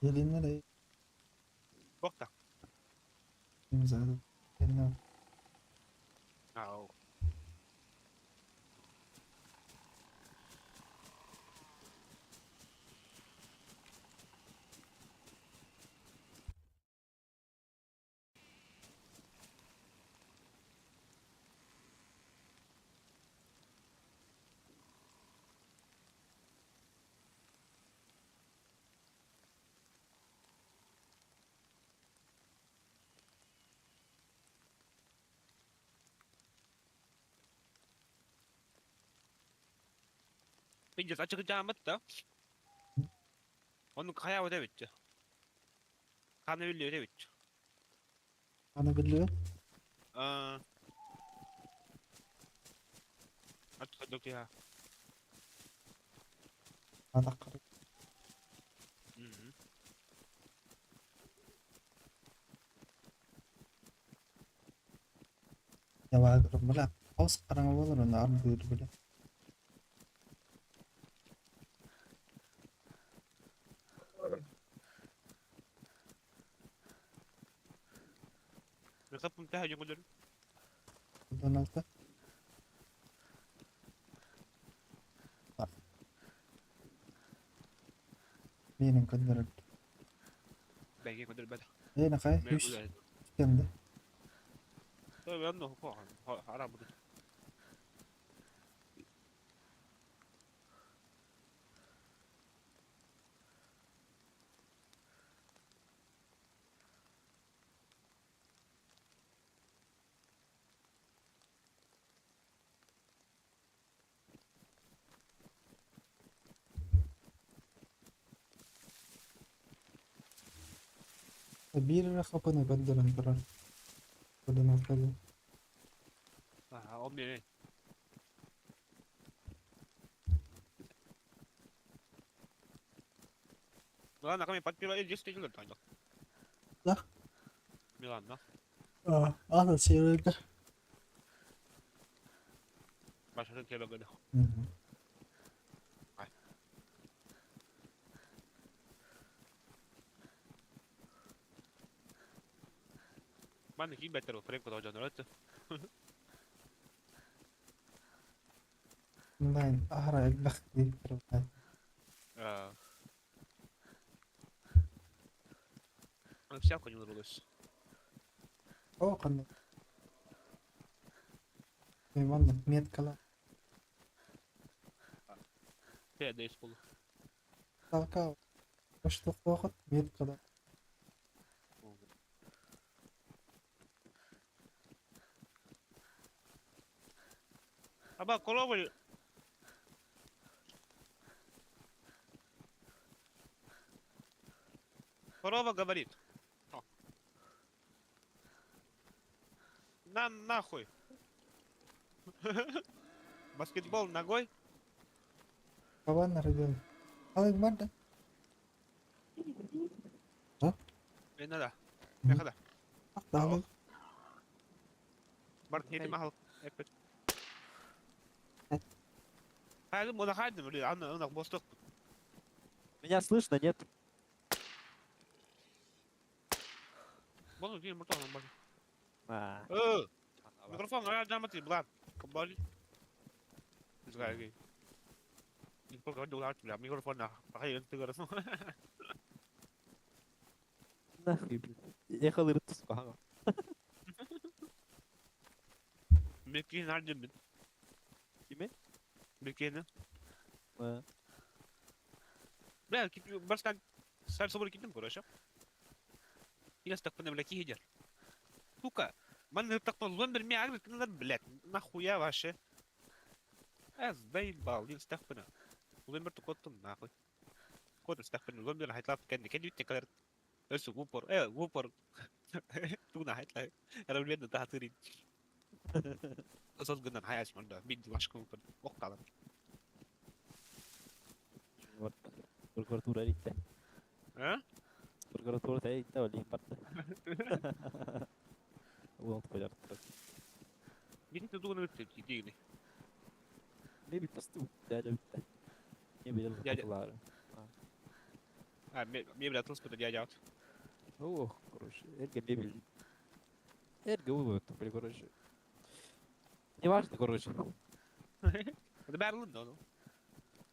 Gelinler Туох да? Imzaladı. Аа. Пиздец, ачыгы да? Оннук хайа эбит. Ханы биллибэт эбит. Аны биллибэт. Аа. Ат я. Атаққар. Яваа била. Хос қараңа болар оны арбыыр биле. Мехапым тәһә җөңгөлөр. Дональда. Менин көндөрөр. Бәйге көндөрбәт. Эне кай? Үш кенде. Той ну харам буду. Биир эрэ хапыны көрдөрөн турар. Дональда. Аа, ол мени. Милан, ками подпила 10 лет тогда. Да? Милан, да? А, ана северде. Башатын тебе года. Маны ким беттер фрейм куда жонорот. Онлайн ахара элбэх диир. Аа. Всяко не удалось. О, кандай. Манна меткала. Пять пол. Талка. Баштык вакыт меткала. Аба корова. Корова говорит. О. На нахуй. Баскетбол ногой. Кабан родил. Алыг бар да? Не надо. Мехада. Ақталыг. Барт не махал. Хайды мода хайды, блин, аны аны босток. Меня слышно, нет? Бону дин муртон бар. А. Э, микрофон ара жамати, брат. Кабали. Израиль. Микрофон на. Хай ты говоришь. Нахуй, блин. Ехал и ртус пахал. Микин ардым. Кими? Микин. А. Бля, башка сам собой кидем, короче. Я так понял, бля, кидер. Сука, ман так ломбер ми агрит, блядь, нахуя ваше? Э, заебал, не стахпына. Ломбер то коттон нахуй. Кот стахпына, ломбер хайтлап кенди, кенди үтте калер. Өсү гупор, э, гупор. Туна хайтлай. Ара билен да тырин. Осол гынан хаяш манда, бин башка гупор. Окталар. Вот. Прокуратура ритте. А? Прокуратура ритте, олих барда. Уон koyar. Бин туна үтте дигни. Не бит посту. Дядя битте. Не билем Дядя. кулары. А, мебель атылыс дядя. Ох, короче, эргэ мебель. Эргэ вывод, блин, короче. Неважно, короче. Это барлын да, ну.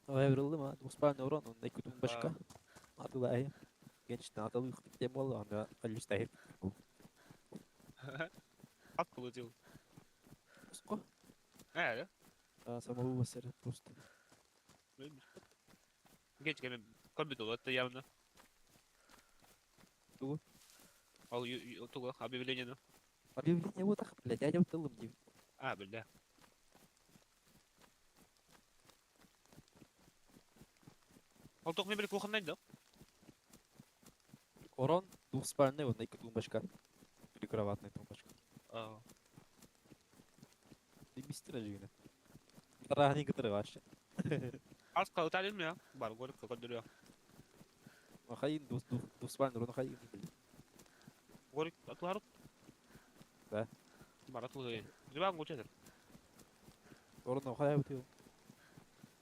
Ayrıldım ha. Osman Orhan onun ekudun başka. Adı da iyi. Gençten adı yok. Dem oldu anda. Ali işte hep. Ат получил. Уско. Э, А, самого сера просто. да? Geç gemi компьютер это явно. Тугу? Ал тугу объявление, ну. Объявление вот так, блядь, я не утылым не. А, бля. Ал тоқ мебель кухоннан да? Орон двухспальный, он екі тумбочка. Прикроватная тумбочка. А, Ты мистер жигне. Тарахни кытыры вообще. Аз қалыталин ме? Бар, город көндірі. Махаин двухспальный рон хаин, блядь. Город атлар? Да. Бар атлы. Диван гучетер. Орон хай бутыл.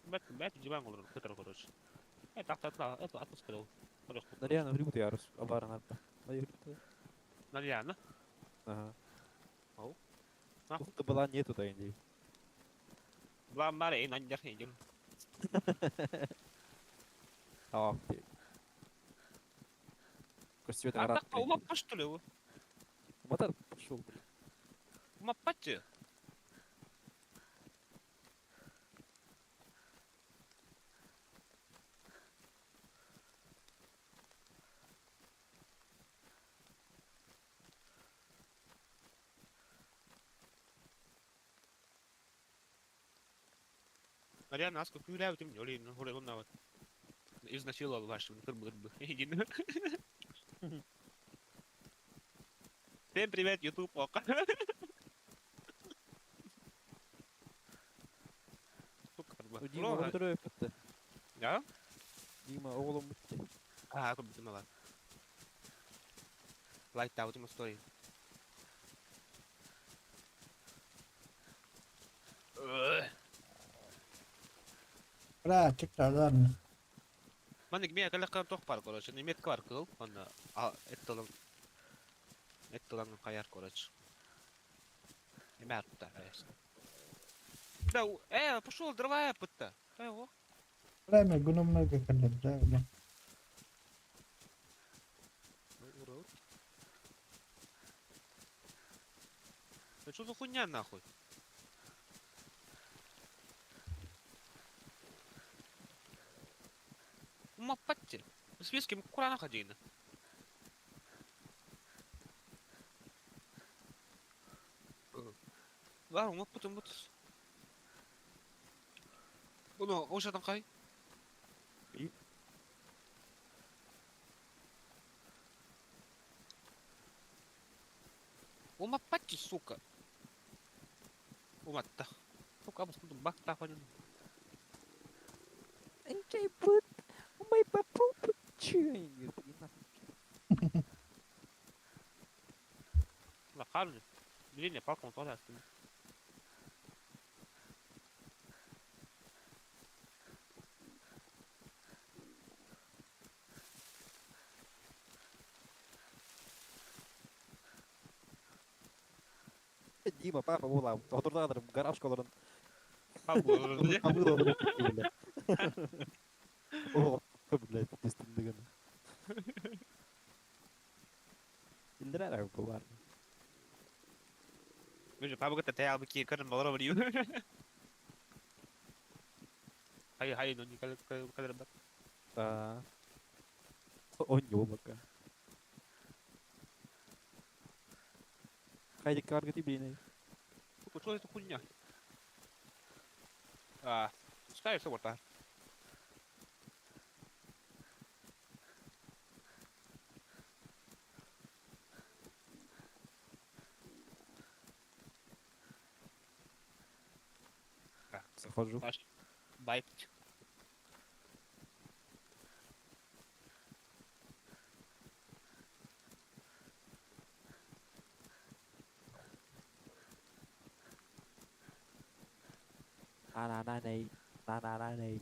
Бәт, бәт диван голыр кытыр короче. Э, тақта атла, это атлас кырыл. Нарьяна грибут ярус, абара нарта. Май грибут. Нарьяна? Ага. Ау. А? Тут была нету да инди. Два маре, наньдар хейдим. А, Костюм А так, ума что ли? Мотор пошел, блин. Ума патти. Марьяна, аска күйрәбит им олин, хоре оннават. Изнасиловал вашим, кырбы-кырбы. Всем привет, YouTube, ока. Сука, Ну, Дима, өлтөрөп бітті. Да? Дима, оғлым бітті. А, кырбы мала. Лайк таут им story. Бля, tekrardan. Маннык мен калаккан тох бар, короче, неметка бар кыл, онна этталан этталан каяр, короче. Эме артта, Да, пошел дрова пытта. Э, о. Бля, мен гономнарга кэллим, бля, бля. Урод. Да что за хуйня нахуй? Мапатти. Списки курана ходина. Var mı putun put. Bunu o şatan kay. İyi. Умапатти, сука. Уматта. Сука, абыс бак таханын. Энчей пут, мой папу чуйнир. Лакарны. Блин, я палком тоже остым. Дима, папа була. Отурдадыр гараж колорун. Папа, Камыл бля. О, блядь, тестиндеген. Индирер бу бар. Мин папа гыта тәй алып ки кырын балар бар. Хай хай, ну никал кадр бар. Да. Оньо бака. Хайди каргати блин. Сука, что это хуйня? А, ставь все вот. Захожу. Бай. На на на на на на на.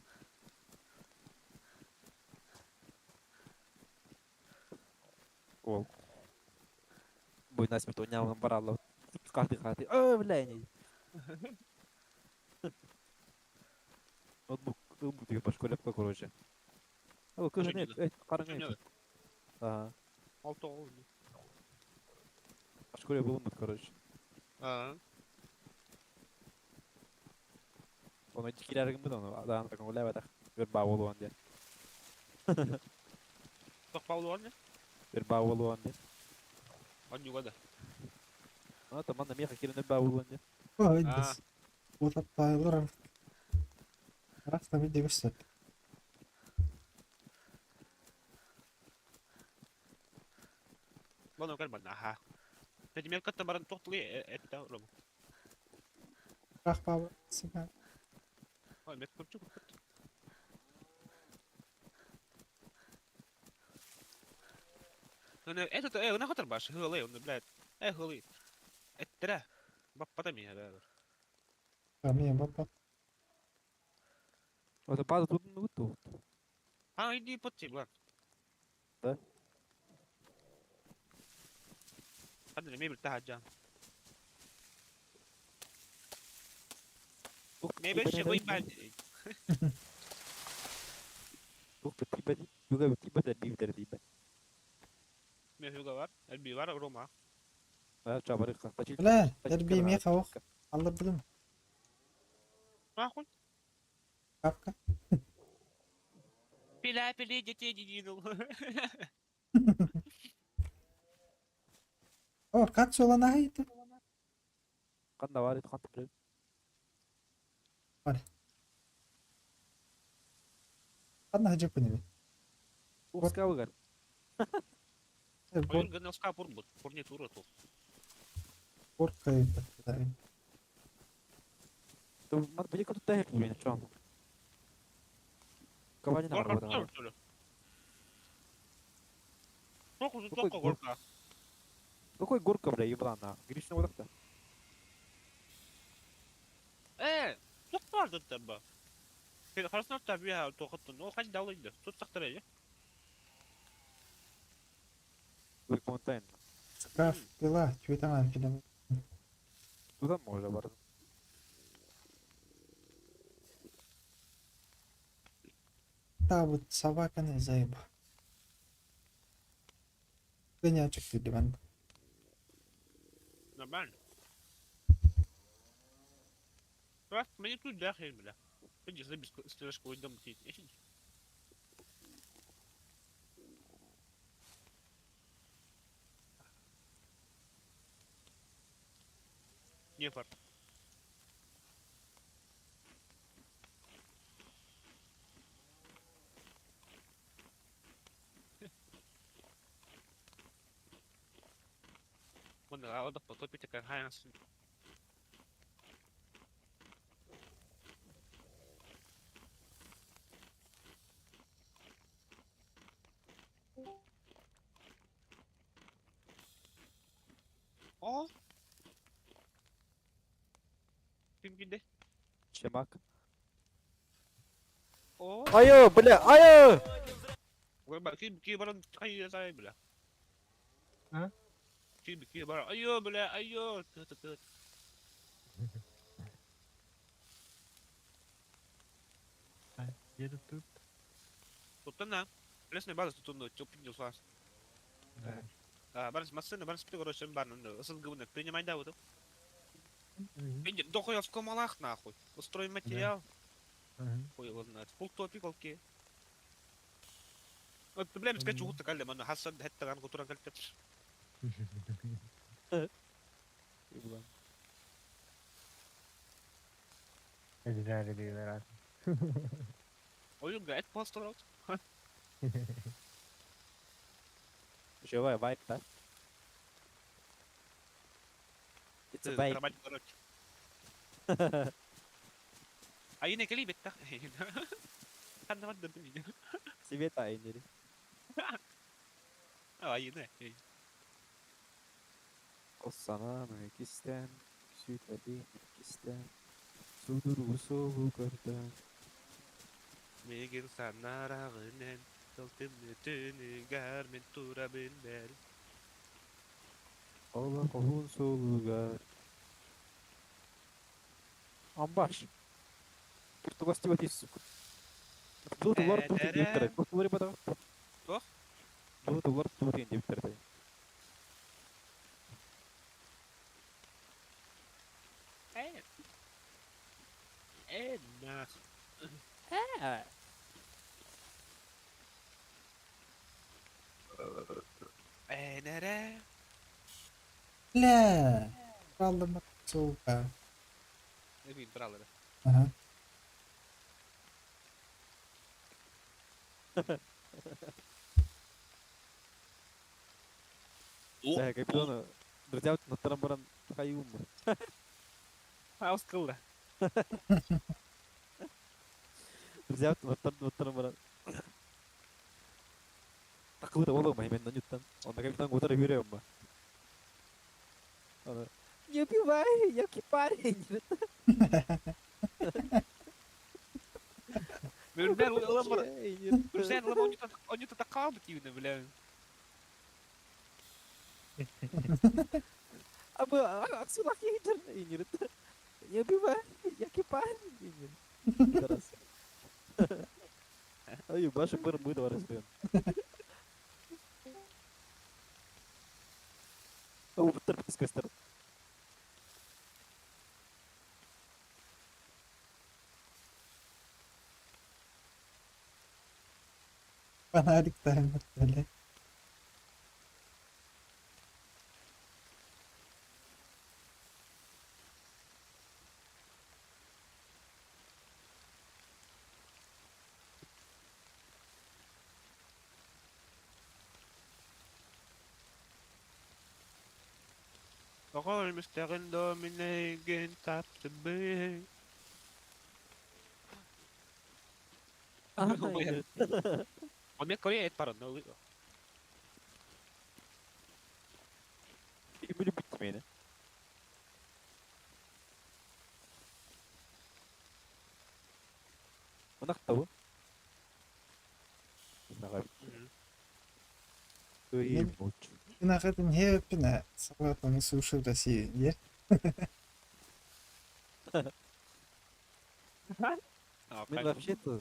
Ол. Буйна смерть баралла. Хаты хаты. Ой, бля, не. Ноутбук, ноутбук деген по школе, короче. Ол кыһын эт, қарың эт. Ага. Алты ол. По школе булуммут, короче. Аа. Оны кирәргин бит оны, адан такын үләбәтәх. Бер баа болуан де. Тох болуан де? Бер баа болуан де. Анюга да. Ана таман меха кирен баа болуан де. Ой, дес. Вот аппайлар. Рафта видео göster. Баны кәл бана, аха. Тәдимер катта баран тоқтылы этте ром. Рах баба сига. Ой, мет көпчү көпчү. Ну, это, на хатар баш, хылы, он, блядь. Хылы. Эттера. Баппата меня, да. Камия бапа. Вот база тут ну тут. А, иди под блядь. Да? Хадны мебель таха жан. Мебель ще бал. Тух бити юга бити бат би битер би. Мебель бар, элби бар, Рома. А чабары кастачил. Бля, дерби меха ох. Алла билим. Нахуй. Капка. Пиля, пили, детей не динул. О, кацула нахайты. Канда бар ит кантып билет. Бар. Канда хажып күнеби. Укска бугар. Ойын гынылска пурбут, фурнитура тут. Горка это. То мат били кот тахер буин чон. Кавани на Горка работа. что ли? Сколько же только горка? Какой горка, бля, еблан, Гришна вот так-то. Тут барды таба. Харсна табиha тоқыттын. Ол қайда далайды? Тут сақтар Монтайн. Скраф пила, чуйтаман филем. Туда можно бар. Та вот собака не заеба. Гонячек ты диван. Нормально. Раз, мені тут дяхай, бля. Иди, забей стрелочку, дом тить. Не фар. Вон, а вот потопить такая О! Ким кинде? Чемак. О! Айо, бля, айо! Ой, бля, ким ки баран кай сай, бля. А? Ким ки баран. Айо, бля, айо. Т т т. А, где-то тут. Тут на. Лесная база тут ну, чё пиндел фас. Да. А, баран машина, баран спи, короче, баран, ну, СНГ, принимай да вот. Иди, дохуя в комалах нахуй. Устрой материал. Хуй его знает. Фул топикалки. Вот, бля, скажу, Мгм. вот такая, мана, хасан, хеттаган, кутуран, кальте. Еблан. Зря раз. Ой, он говорит, просто рот. Живая вайп, да? It's a vibe. Кровать, короче. А и не калибет, так. Ханна вадда меня. Себе тайнери. А, и не. Осана мекистен, сүтәли мекистен, судуру соғу көрден. Мегин санарагынен, тылтымны түнүгәр мен тура бинбер. Олох уһун суолугар Амбаш. Туртугастыбат сука. Дуутулар туутун диэбиттэрэ. Дуутулар ибата. Туох? Дуутулар туутун диэбиттэрэ. Э. Э, нах. Ээ. Э, нэрэ. Бля! Brallarna сука. Ne bileyim bralları. Ага. Э, капитан, друзья, на баран хайум. Хаус кылла. Друзья, на баран. Такылы олох мен нанюттан. Он капитан гутара хүрэ ба. Не убивай, я парень. Мөрбер ылам Үрзен ылам онюта такалбыт юны, бля. Абы аксулах егер инер. Не убивай, я парень. Раз. Ай, башы бір мы два разбьем. О, терпис көстөр. Фонарик таймер, бля. Parole mystère dominé tape On Korea et pardon. Ümülü bitmeyeni. Ынак табы. Нахрен не пина. Салатом суши в России, не? Мен вообще-то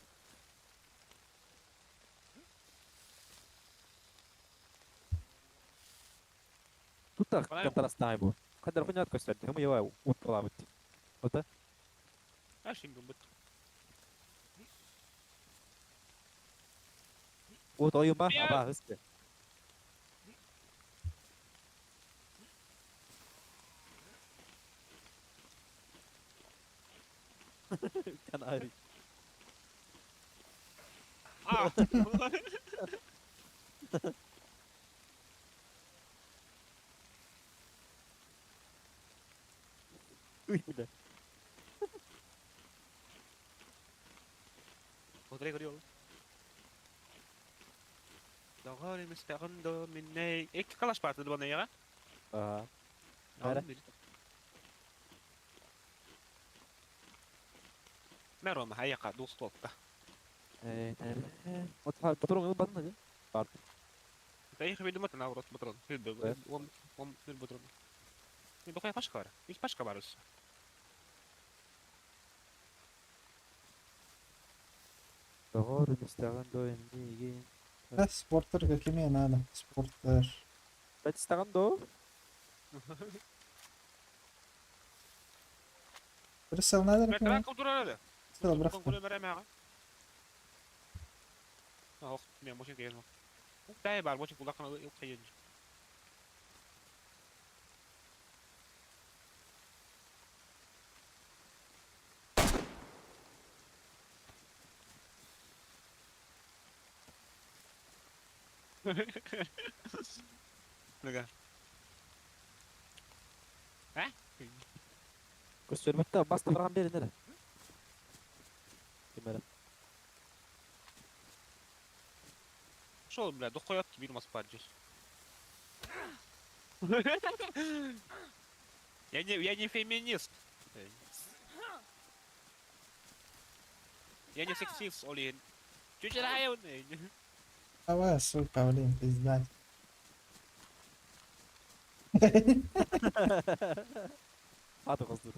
Тут контрастайбу. Кадр понятно костер, мы его утплавать. Вот это? А şimdi bu. Вот ойума, аба, өсті. Канарий. А. Уй, бля. Rodrigo. Parole mystère dominé. Ik kan spaten wanneer? Ага. Бәрі. Мером хаяка достолка. Вот патрон ыл бадна де. Бар. Тайх видимо на урот патрон. Ом ом патрон. Не бухай пашка бар. Их пашка барыс. Doğru müstahın doyumni. Да, спорттер какими надо. Спорттер. Бәтістаған до. Присел надо Метра культура Сел, брат. Ох, мен мошен келген. Дай бар, мошен кулакын ыл кайын. Мега. А? Көстөрмөттө басты барган бери нере? Кимере? Шол, бля, дохуя бир маспаджи. Я не феминист. Я не сексист, Олин. Чуть Давай, сука, блин, пизда. Аты хоздур.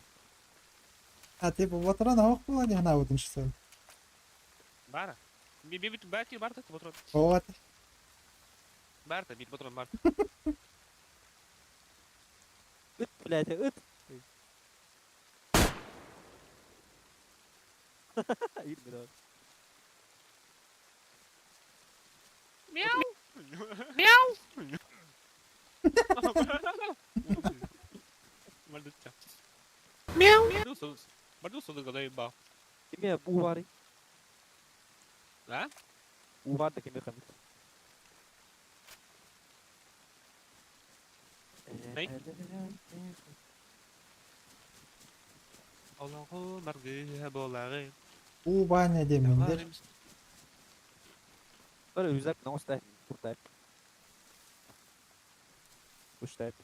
А типа батыран авах була не хана что. Бара. Би би бати барта патрон. Вот. Барта бит патрон барта. Ыт, блядь, ыт. Ирмин. Мяу. Мяу. Мальдуча. Мяу. Мальдуса заебал. Кime bu var? А? U var da kime kamit. Ney? Аллаху маргы болагы. У баня демендер. Böyle yüzler ne olsa kurtar. Uçtayp.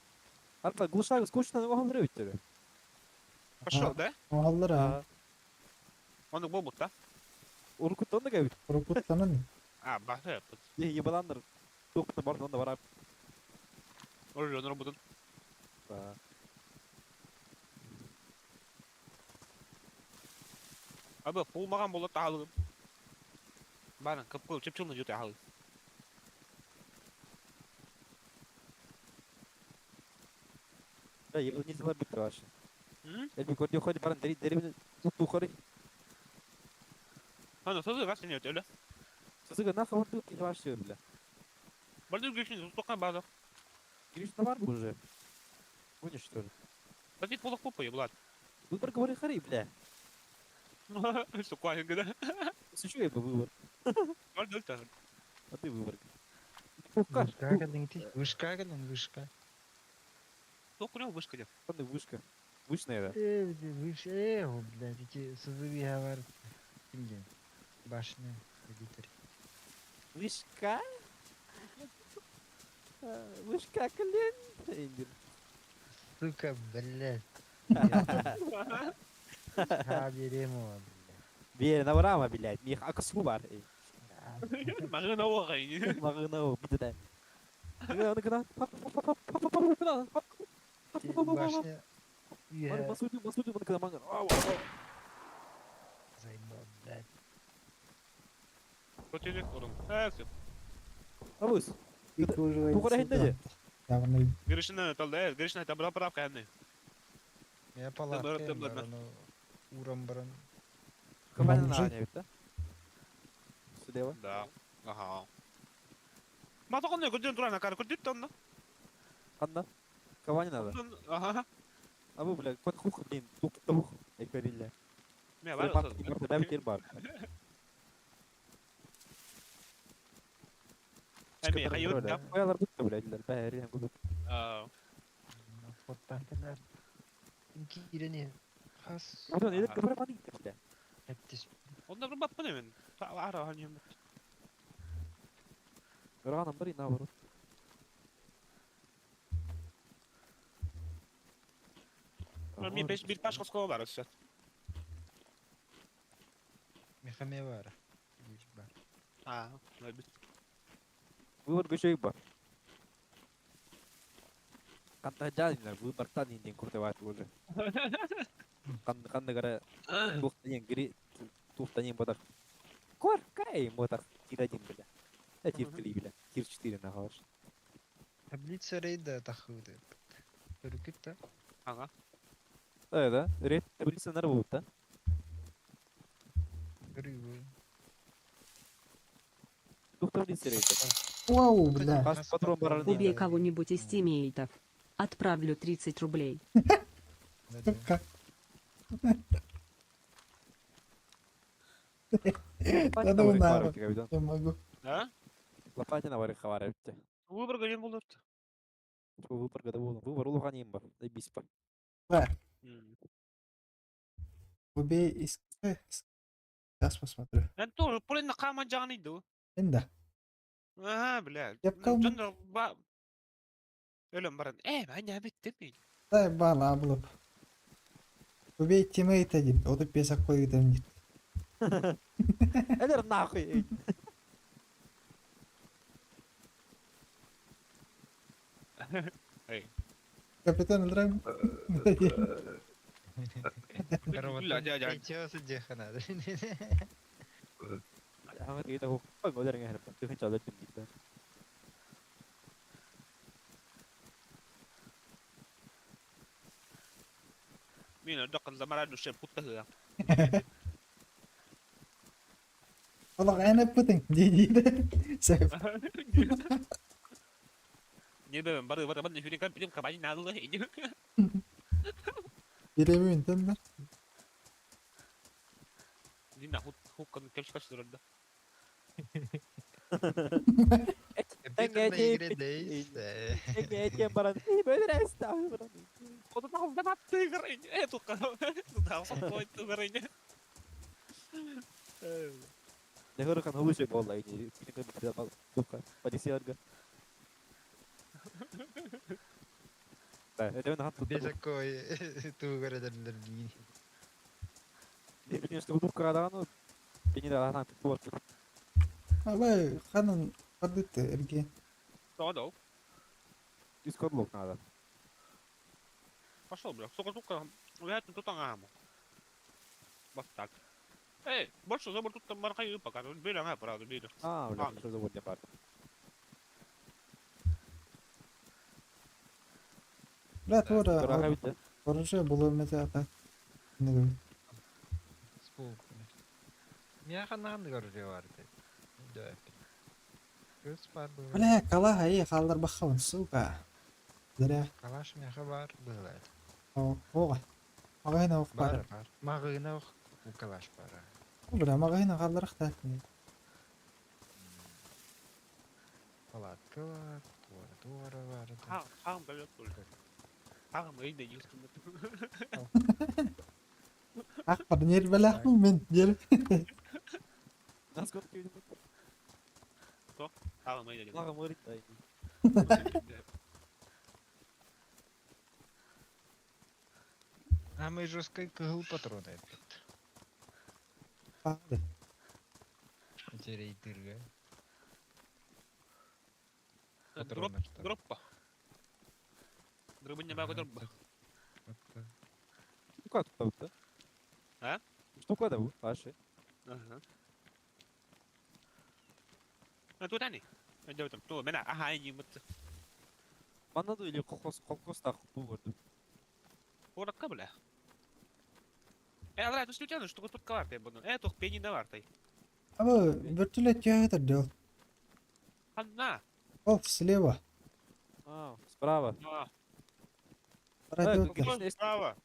Hatta Gulşar скучно оғалдыры өттірі. Пошел, да? Оғаллар а. Он бобут, да? Уркуттан да кәбит. Уркуттанын. А, бахы. Ебаландыр. Тоқты бар, онда бар. Ой, он работает. Абы, кулмаган болот алып. Барын, кып-кыл, чып-чылны жөтө алып. Да, ебал бит ваше. Элби көрдө ходи барын дери дери тутту хори. Аны сызы гас не өтөлө. Сызыга нахуй он тут ваше бля. Барды гүчүн туткан базы. Гриш на бар уже. Гонишь что ли? Базит болок попа еблат. Выбор говори хари, бля. Сука, гда. Сучу я бы выбор. Барды өлтө. А ты выбор. Вышка кадың ти. Вышка кадың, вышка. Токуня вышка деп. Қандай вышка? Вышная, да? Выш, о, блядь, эти сызыви говорят. Кимге? Башня, эдитор. Вышка? Вышка, клин. Эндир. Сука, блядь. Ха, берем его, блядь. Бер, наврама, блядь. Мих аксу бар. Магына оғай. Мағына бітті. Башня. Заебал, блядь. Көтелек орын. Әксіп. Абыз. Явно. Гришина талда, Гришина табра прав кәне. Я палатка, урам баран. Кабана на бит, Слева. Да. Ага. Ма тоқын көден турана кар көдүт тонна. Анна. Кого не надо? Ага. А вы, бля, кот хух, блин, тук тух, экарилля. Ме бар. Бар. Эми хайот да. Коялар бутты, блядь, бәрі көп. Аа. Фоттан Кирене. Хас. Онда не деп бір мани бля. Эптис. Онда бір баппын мен. Ара ханем. Раном бір наоборот. Ми беш бир паш коскова бар өссө. Мехаме бар. Бар. Аа, Выбор көшөй бар. Қандай жадындар выбортан инден куртабат уже. Қандай қара тухтанен гри тухтанен бодақ. Кор кай мотақ тир 1 бля. А тир 3 бля. Тир 4 нахалаш. Таблица рейда тахыды. Бүркіт та. Ага. Да, да. Рейд таблица нар будет, да? Рыбы. Тух таблица рейда. Вау, бля. Патрон барар Убей кого-нибудь из тиммейтов. Отправлю 30 рублей. Сука. Да ну нахуй. Я могу. А? Лопатина вары хавары. Выбор голем болот. Выбор года болу. Выбор улуған ем бар. Бис бар. Убей из... Сейчас посмотрю. Мен тоже полина каман жагын иду. Энда. Ага, бля. Япкал. Ба. Өлөм баран. Э, мен битти мен. Дай бала абылып. Убей тиммейта дейт. Отуп бес ак койдум дейт. Элер нахуй. Эй. Капитан өлөрөм. Бля, дядя. Сейчас надо. Мин өрдөх кынзамара душе путтаһыа. Олох эн эппитиҥ дии-дии. Сөп. Не бэбэн бары бары бары хүрикан билим кабани надылы иди. Биремин тэннэр. Дина хук хуккан кемшка сырда. Компьютерная игре Days. Без такой тугара Абай ханан хардыты эрге. Тоҕо Дискорд надо. Пошел, бля, сука, сука, я тут аңааму. Вот так. Эй, больше забор тут там мархай пока, били, ага, правда, били. А, бля, что за вот бар. Бля, туора Дорога ведь, да? оружие булар мете ата. Не говорю. Сполками. Я ханан говорю, Да. Көз бар было. Бля, калаха эй халдар бахабын, сука. Зря. Калаш мяха бар было. Ога. Магайна ох Бар бар. бар. Магына ох у калаш бар. Бля, магайна халдар ахта. Палатка бар, туара туара бар. Хам, хам, бля, только. Хам, эй, да, юстым. Ах, бар нер белахмын мен. Нер. Нас год видим. Хам, эй, да, Лага морит, да. А мы жестко кыгыл патроны этот. Пады. Эти рейдеры. Дроп, Патроны что? дроппа. Дробы не могу дроппа. Штука тут, да? А? Штука да, ваши. Ага. А тут они. Идем там, то, меня, ага, не вот. Манна или колхоз, колхоз так был. Коротко, бля. Э, алра, тут случайно, что тут кавартай буду. Э, тух пени навартай. Аба, вертолет тягатыр дел. Одна. Оф, слева. А, справа. А, Радио. Есть, есть. справа.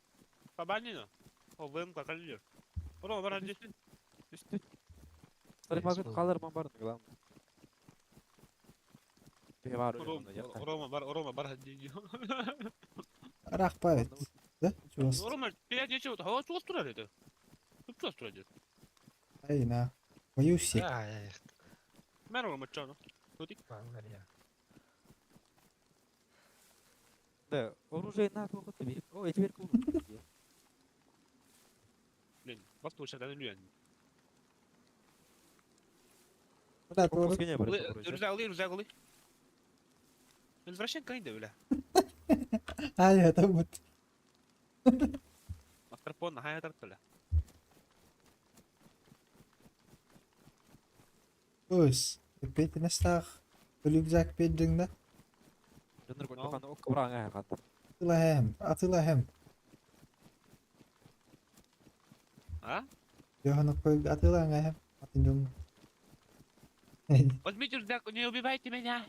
Побанина. О, ВМК, калилер. Рома, брат, здесь. Старый Есть магазин был. халар мамбар, главное. Перевару. Рома, Рома, бар, Рома, бар, здесь. Рах павит. Да? Чувас. Рома, я ничего, а вот что это? Тут что строит? Ай, на. Боюсь. А, я их Мэр Рома, чё, ну? я. Да, оружие на плохо тебе. О, я теперь курю. Блин, вас лучше, да, не Бля, туора. Рюкзак, рюкзак, Возвращай кайда, бля. Ай, это вот. Автарпон, ага, это бля. Өс. Петинестах. Рюкзак педжиңда. Жонор көрдөхөн ок кабраңа хат. Атылахем. Атылахем. А? Йоханы кой атылахем. Атын жон. Возьмите рюкзак, не убивайте меня.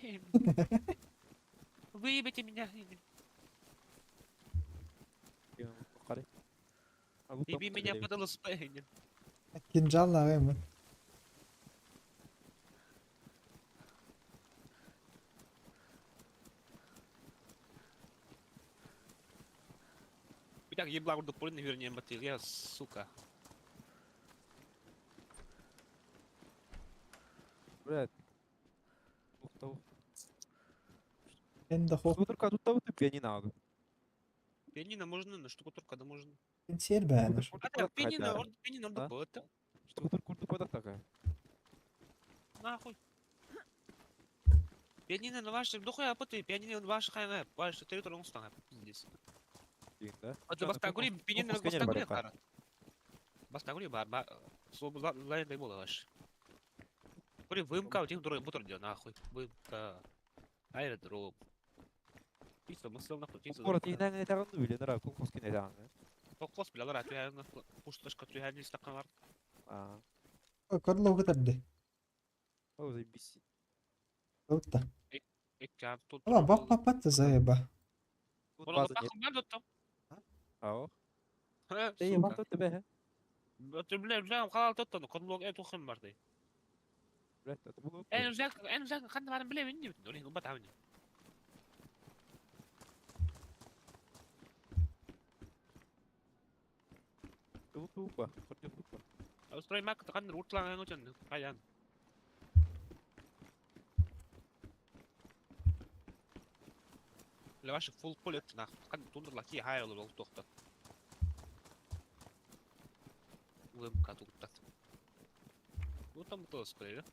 Выебите меня. Карай. Еби меня под ЛСП. Кинжал лагайм. Так, ебла курдук пулин, вернее, батыл, я, сука. Блядь. Ухтау. Энде хо. Штукатурка тут табы пианино надо. Пианино можно, на штукатурка да можно. Сер бәнер. А так, пианино, орд, пианино, А? орд, это. Штукатурка курдук подах такая. Нахуй. Пианино ваше, дохуя пыты, пианино ваше хайна, ваше территория оңстан, пиздец. Диэн да. Это бастагури, пианино Кокос кенер бастагури бар кара. Бастагури бар, ба, слобу лайн дай ваш. Кури вымка, у тех дурой бутер делал, нахуй. Вымка. Аэродром. Чисто, мыслил нахуй, чисто. Город иһинэн этаҕын үлэ нара кокос кенер этаҕын. Кокос, бля, лара, түһэн, пушташка түһэн, стакан Аа. Кодлог тарды. О, заебись. Тут. Икки тут. Ала бак папат заеба. Тут Оно база нет. нахуй надо там. Аа. Э, Эй, сука. бак тут бе. Бля, бля, халал тоттон, кодлог эту хым барды. Блядь, это было. Эн uzak, эн uzak ханна барын биле минни бит. Олин убат авни. Тут тупо. Тут тупо. Устрой мак таган рутлан эн учен. Каян. Леваш фулл полет на кан тундерла ки хай ол тохта. Улымка туттат. Ну там то скорее.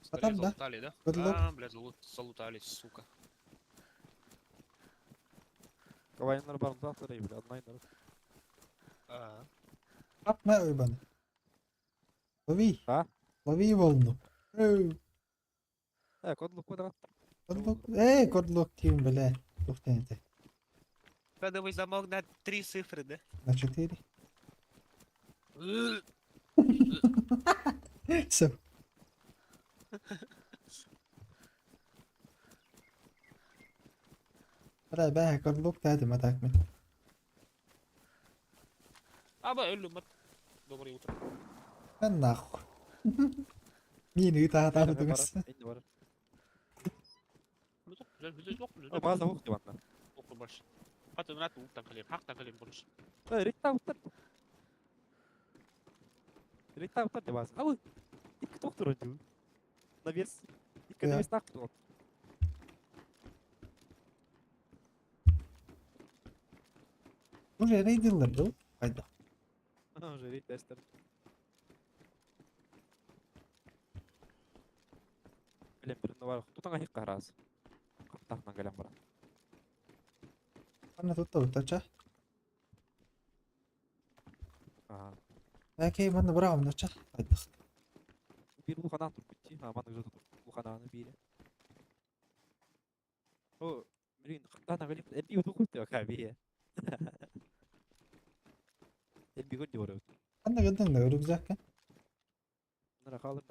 Скорее Потом, да. залутали, да? Подлог. А, блядь, залутали, сука. Кавайнар бар завтра, бля, одна А, Апма уйбан. Лови. А? Лови волну. Эй, Э, кодлог квадрат. Кодлог. Эй, кодлог тим, бля. Ух ты, ты. Кодовый замок на три цифры, да? На четыре. Все. Бля, бля, кодлог ты ما تاكمل. Аба, өллү, мат. Доброе утро. Да нахуй. Мин ыта атабытыңыз. Инде бар. База База ух деп анда. Хаты калем, хактан калем больше. Э, ректа уттар. Ректа уттар деп база. Ау. Икки доктор өтү. Навес. Икки Да. навес так тур. Уже рейдиллер был. Хайда. Уже рейд тестер. Билем бир бар. Тутанга хик карас. Каттахнан келем бар. Ана тут утача. Аа. Окей, манна браво нача. Хайда. Бир улханан тур битти. А маны уже тур. Улхананы бире. О, блин, каттахнан келем. Элби уту кут каби. Элби гот диор. Анда гыдың да рюкзакка. Нара халыр.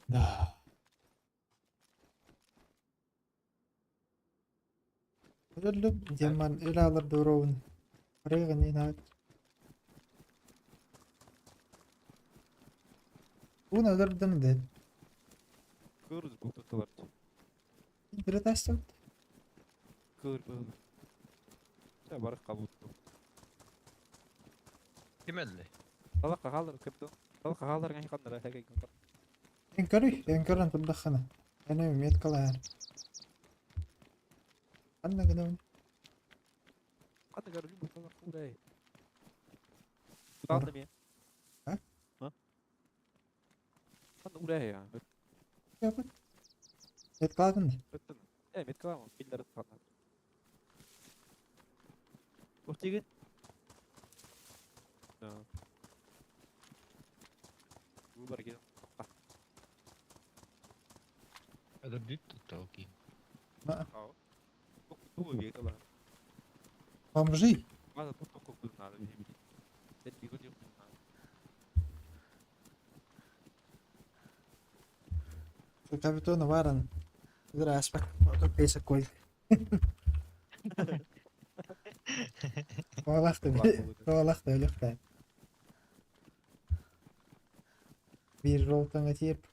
Да. Өллүм деман илалар дуроун. Рыгын инак. Уна өлөрдөн де. Көрүз бу туталар. Интернет Көр бу. Та бар кабут. Ким өллө? Талак халыр кепто. Талак халыр ган ханнара хәгә. Энкөрү, энкөрөн турдахана. Эне меткалар. Анда гына Каты гар бу талак курай. Туталды ме? А? А? Каны урай я. Япыт. Меткаладын. Өттүн. Э, меткалам, биллер каны. Ух тиген. Да. Бу бар кен. Өлөрдүт туттал ким. Бу бу бу. Бомжи. База тут только куда надо бить. Это бегут надо. Капитона варан. Здравствуй. Песа коль. Туалахты, туалахты өлөктө. Бир ролтаңа тиеп.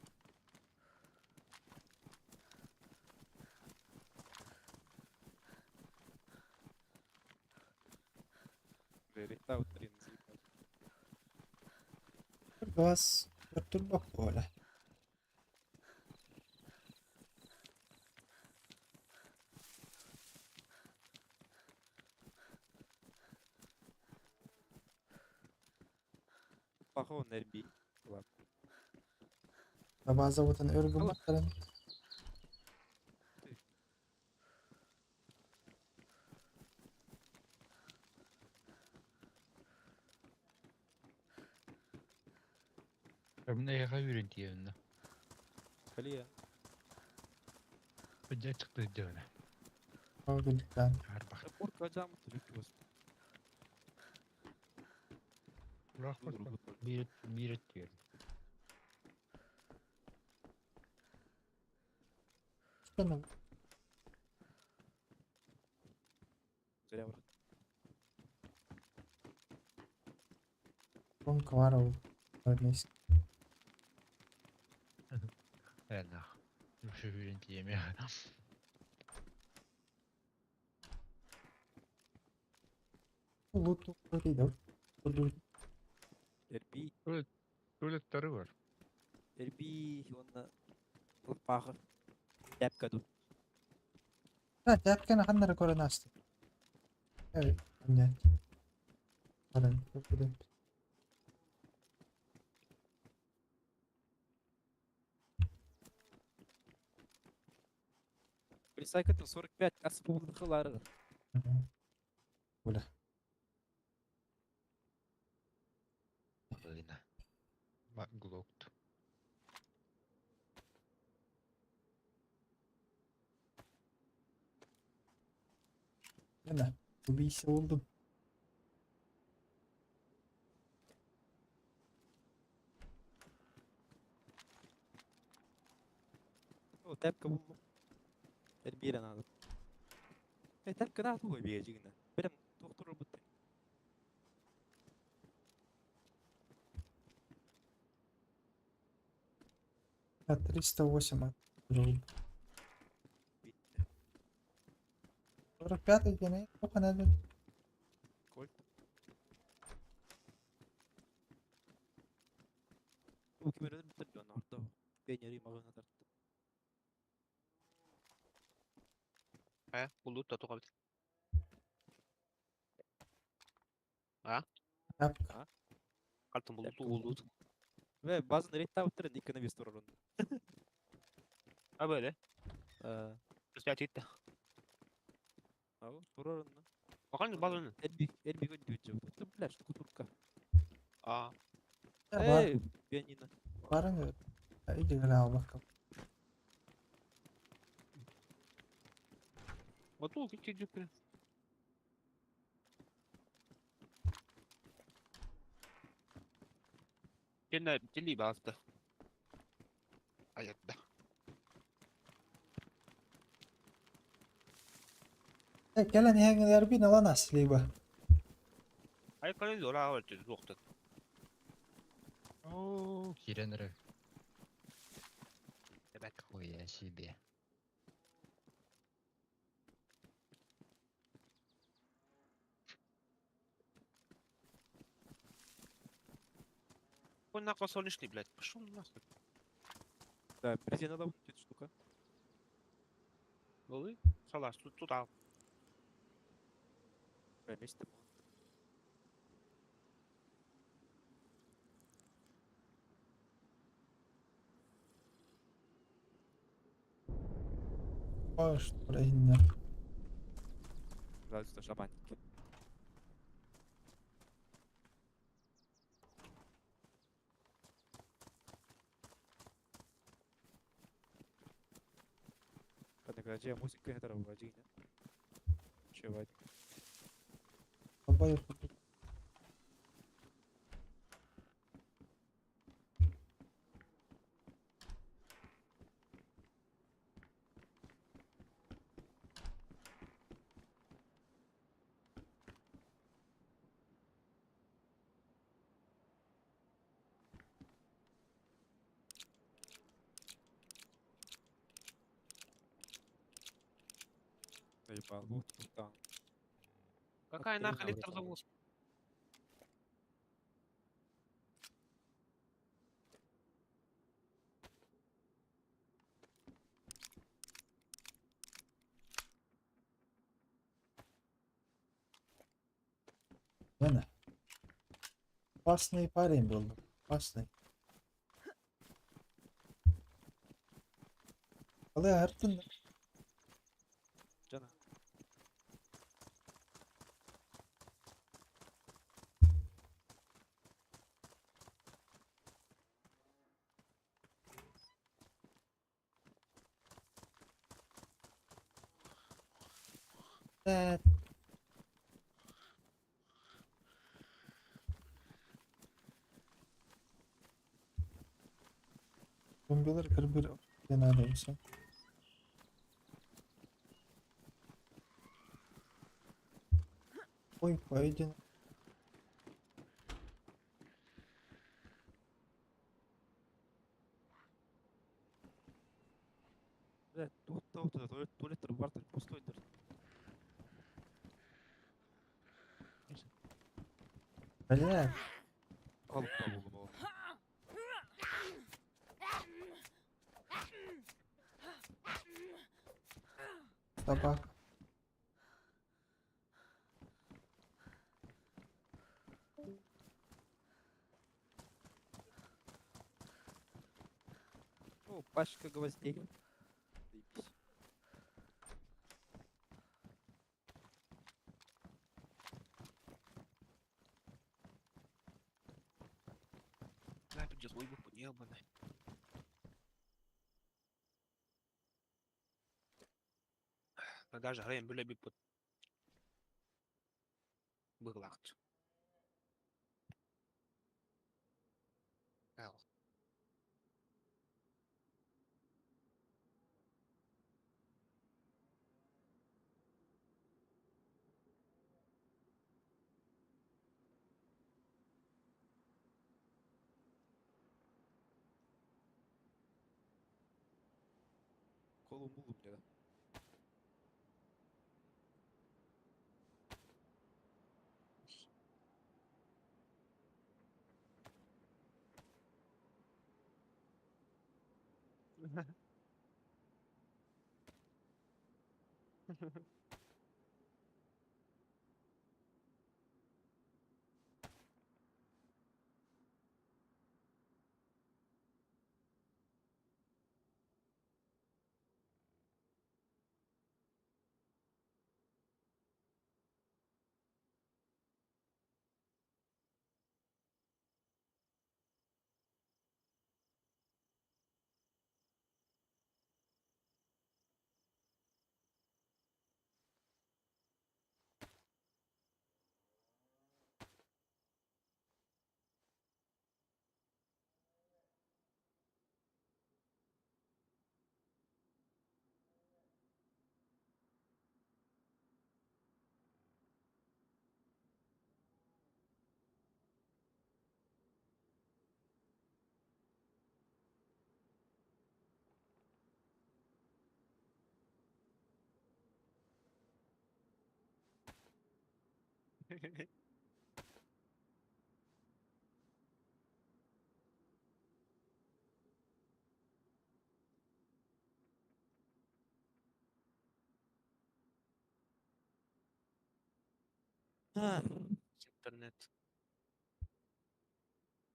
Ректа утрин. Глаз турбок бола. Лаппаха уонна эрбии. Базабытын өр гыммыттарын. Мин эйиэхэ үүрэн тиийэбин да. Кэлиэ. Дьэ чыкты дьэбинэ. Ол гүлүктээн. Арбах. Курка жаамыт түбүк бас. Биир биир өттүгэр. Canım. Зря брат. Гонка var ол. Örneğin. Ээ, Үксэ үүрэн тиийэмиэ. Лут değil. Dur. Эрбии. Туалеттары бар. Эрбии уонна лаппаха. Тяпка тут. Ha, тяпканы ханнары көрөн асты. Evet, anne. Баран, көрдüm. Полицайка там 45 асыллар. Бля. Блин. Глокт. Ana, bu bir iş oldu. О, тяпка буллум. Эрбиирэ надо. Э, тяпка надо тугай биэ жигинэ. Берем доктор бутты. А 308 от 45 gene o kadar. Кольт. Бу кимерден бүтөр дьон ордо. Пенери магына тартты. Э, булду та туга бит. Тяпка. Калтын булду, булду. Ve bazen рейд таптыр икки навес турар. А böyle. Э, Пять итте. ау, турар. Bakalım bazı Эрби эрби көндү жок. Бля, что кутурка. А, Var, Эй, пианино. var mı? İyi al bakalım. вот тут идти дюкры. Кенне тили басты. Аятта. Gelen hengeler bir alan aslı Ай кален зора авалты зохты. О, киренеры. Evet. Хуя себе. Он нахуй солнечный, блядь. Пошел нахуй. Да, резина да будет штука. Болы? Салаш, тут туда. Бля, месяц Hoş, buraya Разве что шаманики. Когда музыка это вводили. Чего? Бабай. Заебал, вот там. Какая От нахуй три электровоз? Yana. Классный парень был. Опасный. Балай аһартын да. Дьоно. Э, Зомбилар кырбыр надо. Ой, пойдем. Блядь, тут туох туалет туалеттар бартар пустойдар. Бля, Халыкта булдум ол. Собака. О, пачка гвоздей. Заебись. Бля, пиздец, ой, ебаный. Даже грейм бля бипут. Быглакт. Эл. Колу-мулу мне, да. Интернет.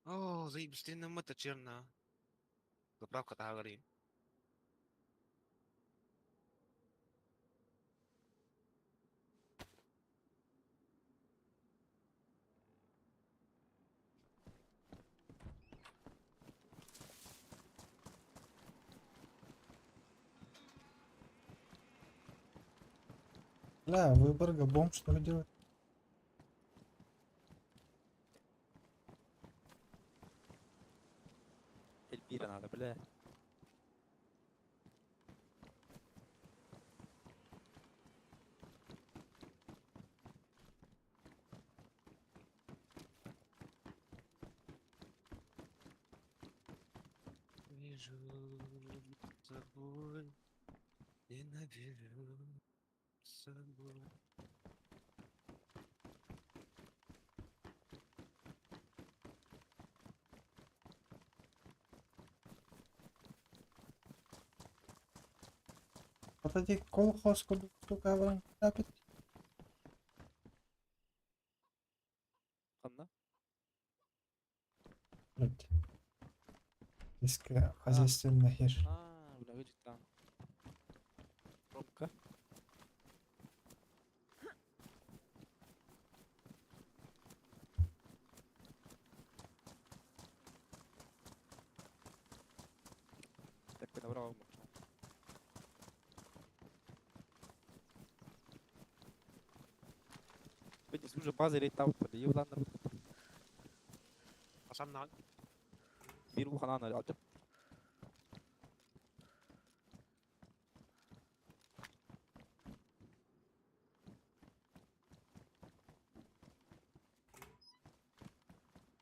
О, заебись, мы черна. Заправка говори. Бля, Выборга, бомб что делать? Эльвира надо, бля. Вижу собой, ненавижу собой. Вот эти колхоз куда баран тапит. Ханна? Блядь. Сельскохозяйственный хер. А, бля, видишь там. Пробка. Так, набрал. Видишь, уже база или там, подъел, Хасан Биир улахан аан алдьап.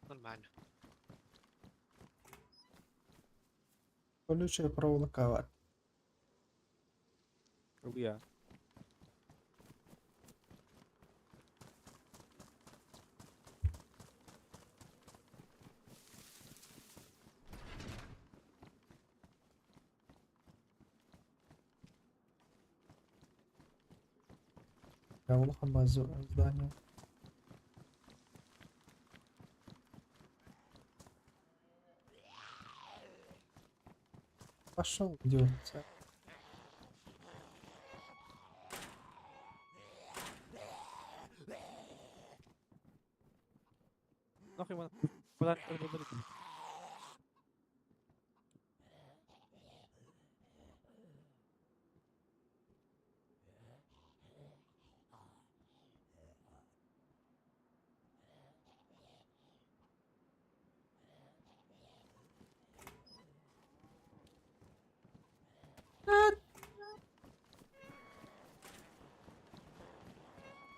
Нормально. Колючая проволока бар. Ылыа. Улахан здание. Пошел, идиот. Нахуй мана подарок подарить.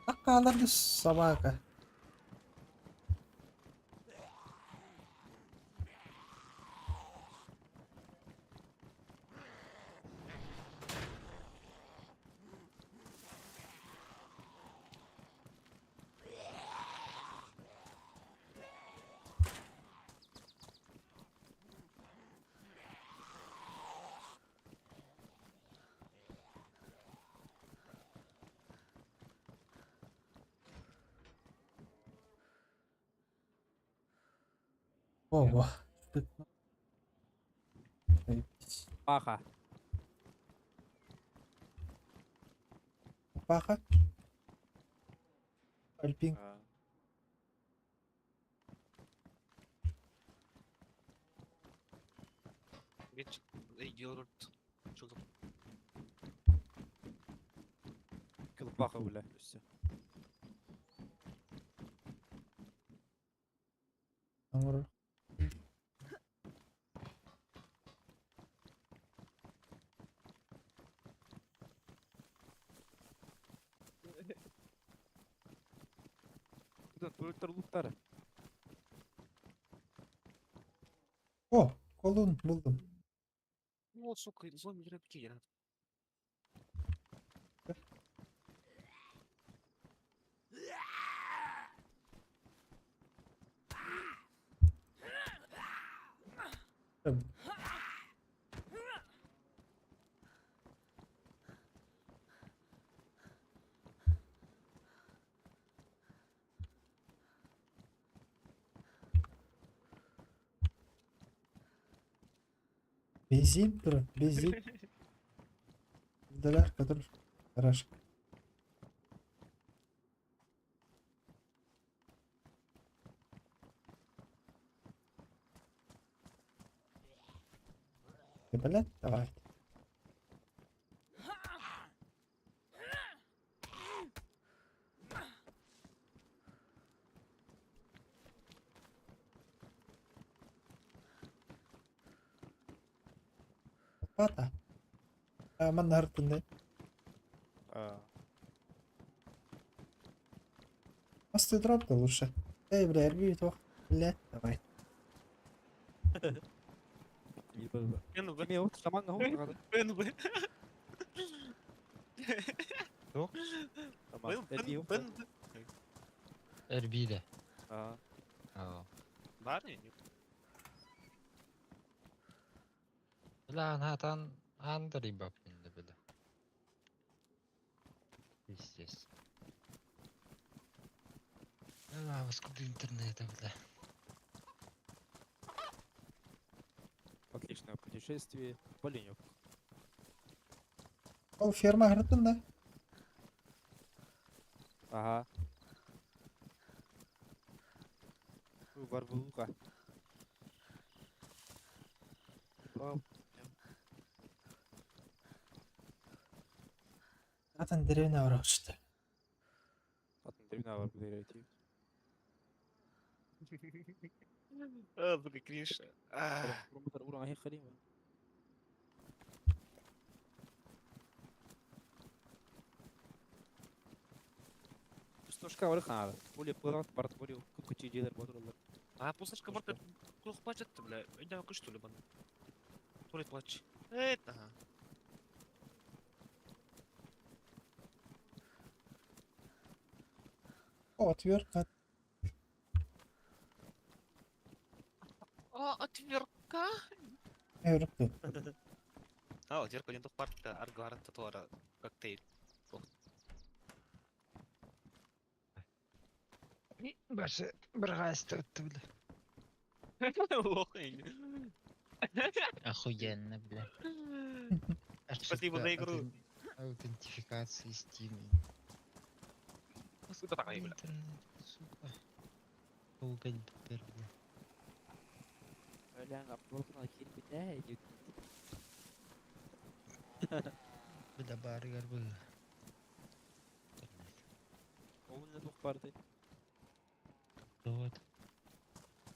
Акаларды собака. Ого. Паха. Паха. Альпин. Паха, бля, все. Оҥорор. Туалеттар луктары. О, колун булдум. О, сука, зомби рыбки. Бензин, бро, бензин. Доляр, который хорошо. Ты, блядь, давай. Лопата. А, манна хартындай. Мосты дроп лучше. Эй, бля, рви то. Блядь, давай. НВ. Кими вот шаман гау. НВ. Туох? НВ. Эрбиде. Аа. Бар не? Бля, натан Андрей бабкин бля. Пиздец. А, сколько интернета, бля. Научное путешествие в Оленевку. Ол ферма аһырыттын да? Ага. Варвулука. Атын деревня барааччыта. Атын деревня бар билэр А, сука, кринж. А, Пустошка бар хаалы. Более пылат барт более кучи дьиэлэр ботураллар. А, пустошка барта туох плачет, бля. Үйдө көш что ли бана. Туре плач. Это. О, отвертка. А, отвертка. Отвертка. А, отвертка один тух парта аргварат татуара коктейль. Башы бір қайсы бля. Лох. Охуенно, бля. Спасибо за Ошибка игру. Аутентификации Steam. Сука такая, бля. Интернет, сука. Долго теперь, бля. Бля, аптолкна кирбитэ. Бля, барыгар был. Ол тух барды. Вот.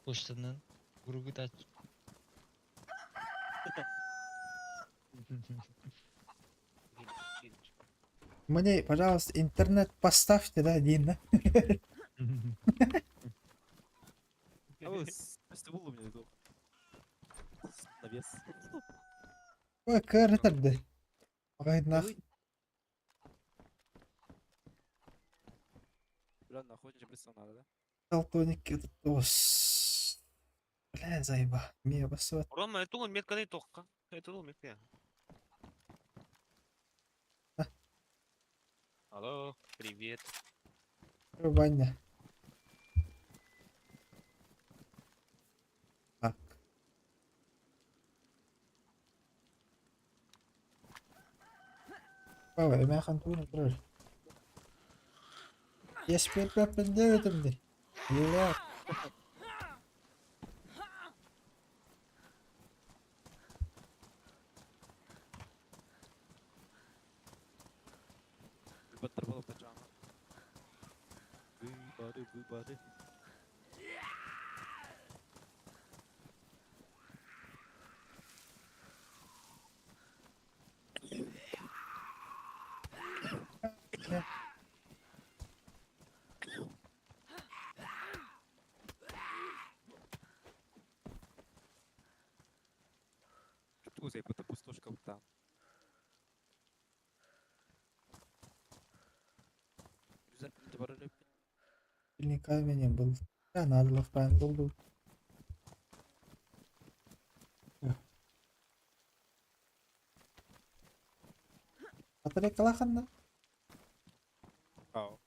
Почтанан куругу тач. Мне, пожалуйста, интернет поставьте, да, один, да? А с мне тух. Навес. Ой, кырытырды. Ағай, нах. Бля, нахуй же надо, да? Далтоник ос. Бля, заеба. Мия басып. Рома, это он метка не тоққа. Это он метка. А. Алло, привет. Ваня. Так. Павел, мен хантуны тұрар. Еспер пәпін деп өтімді. Бля. Баттар болып тачама. Бары, бары. Что за это пустошка там? Билни камень был. Я надо в пан был. Батарейка лаханна? Ау.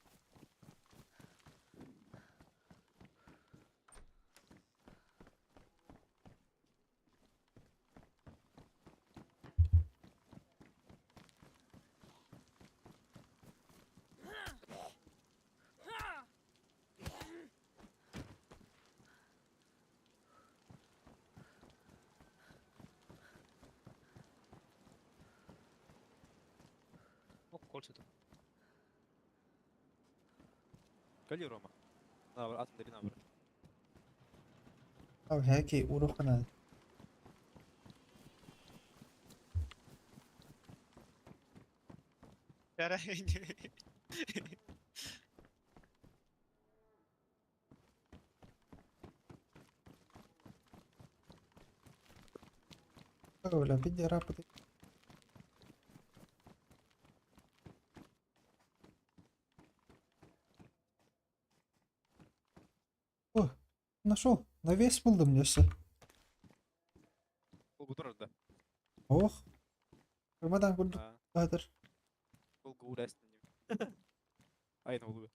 О, кольца там. Кали Рома. На, атын дери на. Ау, хәки урухана. Бля, види рапоты. О, нашел. Навес булдым несі. Ол турар да. Ох. Ромадан көрдік А, батыр. Ол гурастын. Айна ол.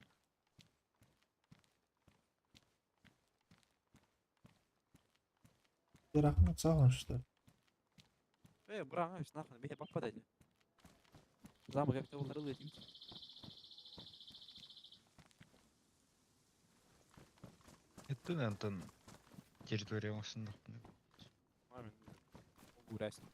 Ярақын саған что. Браҥа үс нахуй, бэйэ баппат этэ. Замок эбитэ буоллар ылыа этибит. Эттин Антон территория оҥостуннахпына. Мамин уурайсың.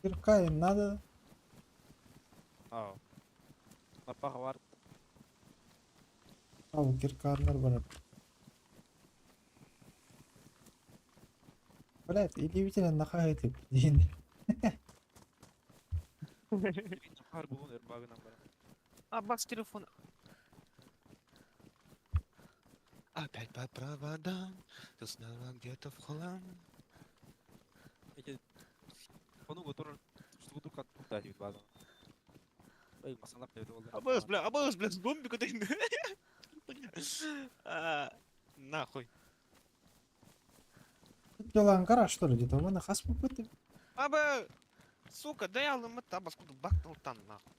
Кирка им надо. Аа. Лаппаха бар. Ал кирканнар бар. Блядь, илиибитинэн нахаһытып диин. Хар булун ырбагынан баран. Аббас телефон. Опять по проводам, ты снова где-то в хлам. Эти хонуга турар штукатурка тута диэбит баазан. Ой, масалап диэбит буолла. Аббас, бля, Аббас, бля, зомби куда. А, нахуй. Дела гараж, что ли, где-то? Вон хас попыты. Аба, сука, дай алымыт, Аббас, куда бакнул там, нахуй.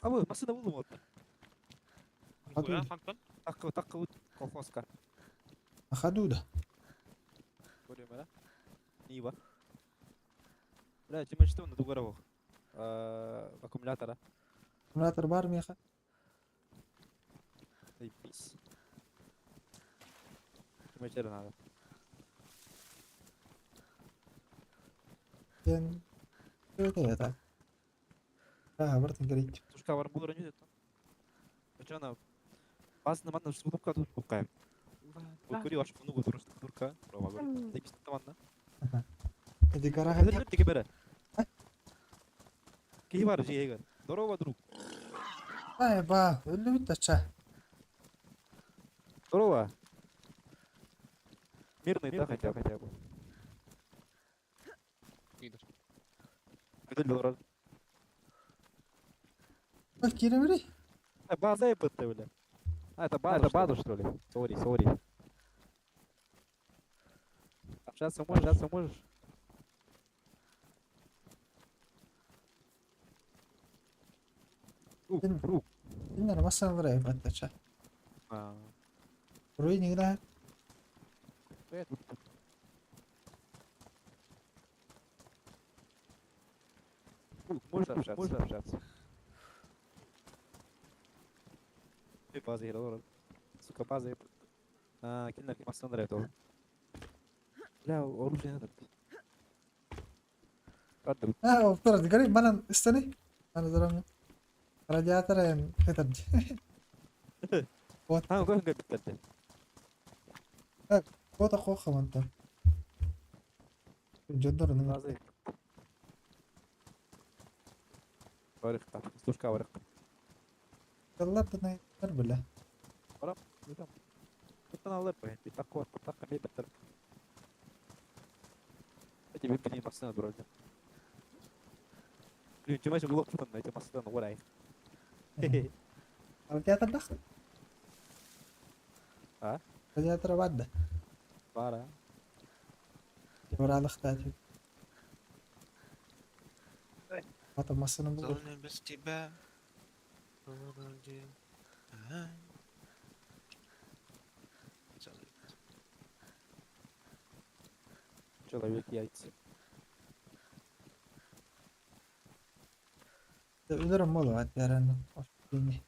Абы, масына булдум вот. Нихуя, Антон. Таккы таккы колхозка. Хадуда. Көрөм да? Нива. Бля, чема что на дугаровых. Аккумулятора. Аккумулятор бар меха. Заебись. Чема надо. Ден. Это это. А, бартын керек. Тушка бар булыр не там. Чана базына манна штукатурка тут кукаем. Көрү аш муну тур штукатурка. Прова көрү. Заебись таманна. Эти гарага. Бер тиге бере. Киһи бар жиегер. Здорово, друг. Ай, ба, өлү тача. Здорово. Мирный, да, хотя бы. Хотя бы. Пидор. Көтөл болор. Бak киремери. База епытты, бля. А, это база, это база, что ли? Сори, сори. Общаться можешь, общаться можешь? Друг, друг. Иннер массан вра епаттача. А, Руинигна. я тут. Друг, можешь общаться? Можешь общаться? Ты база играл, Сука, база епытты. А, киндер массан это. Бля, оружие надо. Ладно, А, оптар, гари манан истани. Ана зарам. Радиатор эм хетер. Вот, А, көһүн көпүттэрди. вот ахоха манта. Жодор ныңа. База. Барыкка, слушка барыкка. Яллар да нар била. Туттан алып, бит такко, такка бит битер. Эти бит бит машина дуралды. Блин, чемаш блок туттан, эти машина урай. Радиатор дах. А? Радиатор бадда. Бара. Уралык та. Ата масаны бул. Зоны без тебя. Городе. Ага. Целый. Человек яйца. Өлөрөм болу ат яраны. Офигени.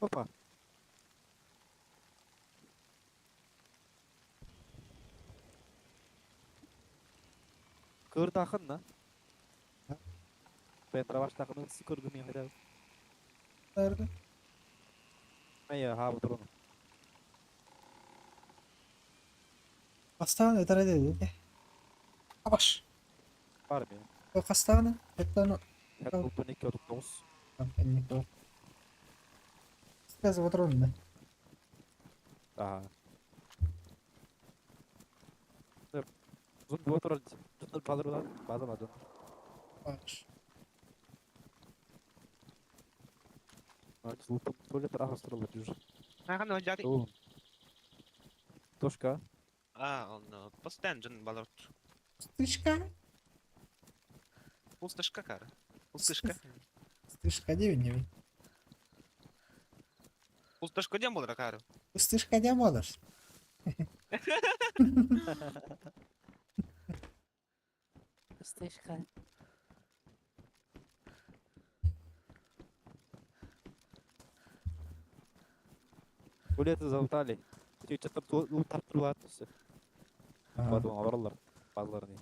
Опа. Кырдахын на. Петроваштахын сыкыргым хотя Nerede? Я хаабы турун. Хастаан этэр dedi. Абаш. Бар мен. Хастааны эттен 12 39. Сказ отырмын да. Ага. Зомби отурар. Жоннор балыр база бар. Баш. Ханна жати. Тошка. А, он постоянно жон балар. Пустышка. Пустышка кара. Пустышка. Пустышка девин не. Пустышка дем болар кара. Пустышка дем olur. Пустышка. Туалеты залутали. Что-то лутар все. Потом аварлар. Базларны.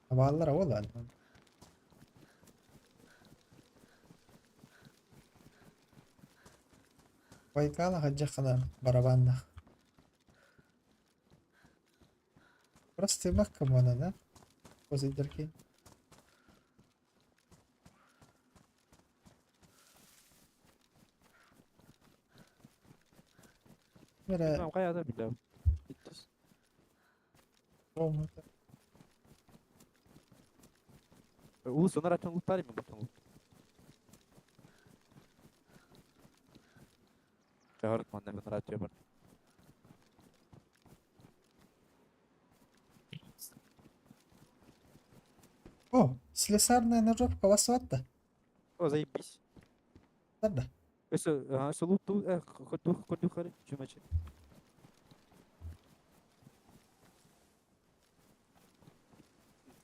Балалар ол. Байкала хаджахана барабаннах. Просто бакка мона, да? Позидерки. Мира Там кая билем. Улус онар ачан лутар ми батан лут. Чахарт манна мен радио бар. О, слесарная ножовка вас ватта. О, заебись. Да. Өсө, ага, өсө лут ту, хоть хоть хари, чумачи.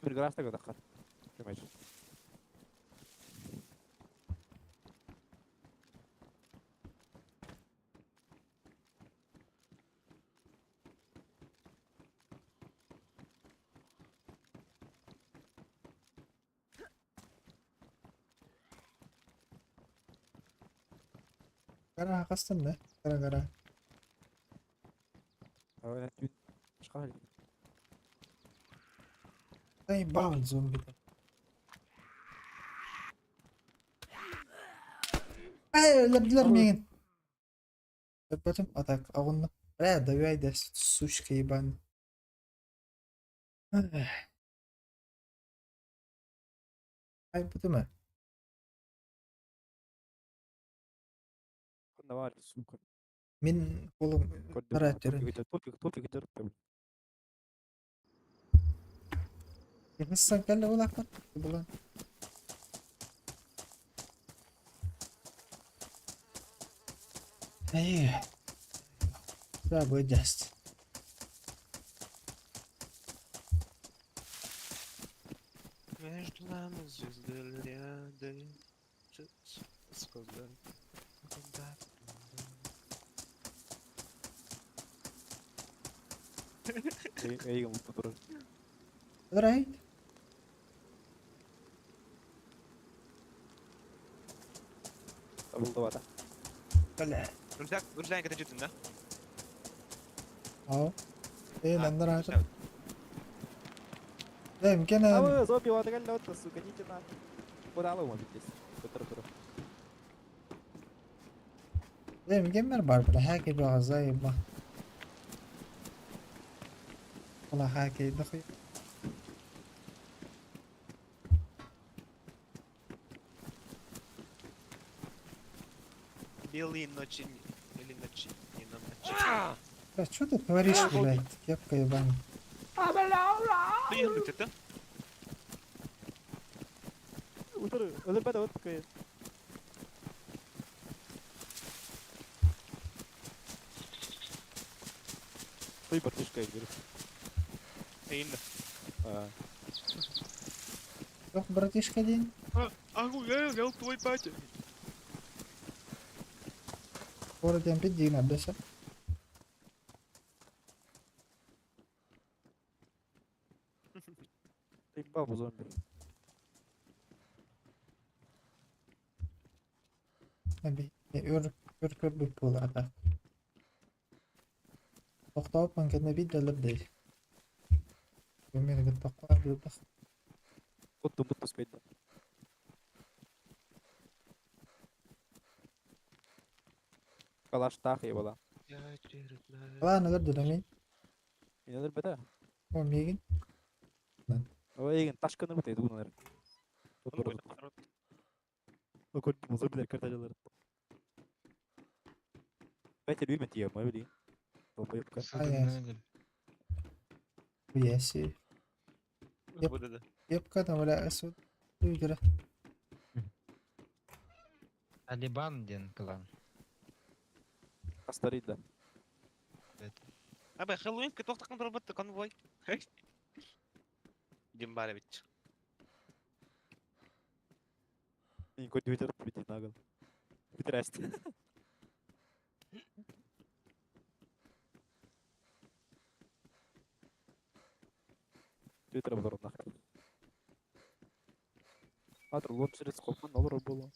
Bir garajda kadar. Чумачи. Gara kastın ne? Gara gara. Заебал зомби. Ай, өлөрдүлөр миигин. Потом, а так, а он... Бля, давай, да, сучка ебаная. Ай, потом. Давай, сука. Мин колум характерин. Топик, топик, топик. Nasıl кэллэ улахан булан. Эй. Да, будет. Между нами звезды ряды. Сказали. Эй, лут турар. Right. Табылды Бля. Рюкзак, рюкзак это жitten да? Ау. Эй, А, нандар всё. ача. Да, имкена. А вы зомби вот так сука, идите на. Куда вы можете? Тур тур. Да, имкен бар бля, хаки бля, заеба. والله хаки дохуя. Белые ночи или ночи, не на ночи. Бля, что ты творишь, блядь? Кепка ебаная. Ты это? Утыр, өлөрбөдө вот такой. Той братишка, я говорю. Именно. А, Ох, братишка день. А, я взял твой батя. Город М5 беса. Ага бу зомби. Өр өр көрбүт буолаата. Тохтооппун кэннэ биир да ылыр Мин тохтоо буолбах. Куттуммут туспайда. Калаштаах ебала. Лаан ылыр дуу мин. Мин өлөрбөтө. О миигин. О эйигин ташканы бутay тугун ылар. Көрдүм зомбилер карталары. Бәтер үймө тие ма билейин. Долбоебка. Сыдыннан Уяси. Епка там бля суд. Үйдөрө. Талибан диэн клан. Астарыйда. Абы Хэллоуин туохтакын турбат конвой. Димбаревич. Мин көрдүбүтер бит нагыл. Битерәст. Твиттер болор нах. Атыр лончерец копман олор боло.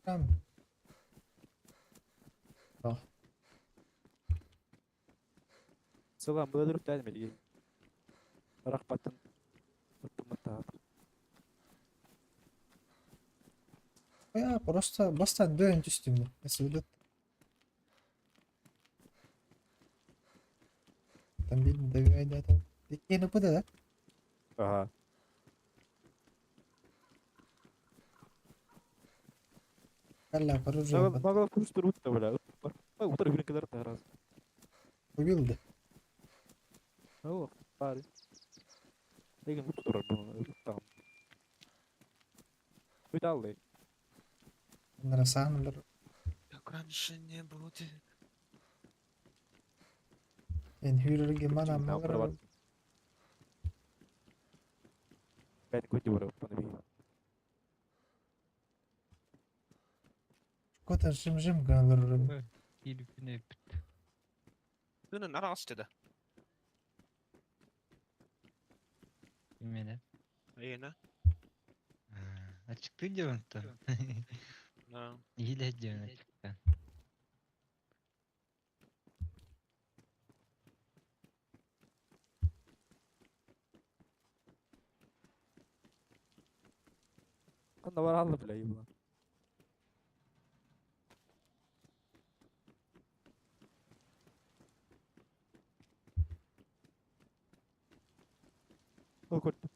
Там. Сылам бөлүрүк тән мелги. Рахпатын. Оттумата. Я просто бастан дөйін түстүм. Эсүлөт. Там бир дөйді там. Иккени бу да. Ага. Калла оружие. Нагыл курстур утта бля. Утар биринкелер тараз. Убил да. О, пари. Деген бут турар буну. Там. Бүт алды. Нарасаанылар. Как раньше не будет. Эн хүрүрге мана малар. Бәт көтө бар паны би. Кота жим-жим гыналар. Илпине бит. Түнін ара асты Именно. Эйна. Ачыктыы диэн онтон. Иилэ диэн ачыктан. Канда бар алды бля ебла. О көрдүм.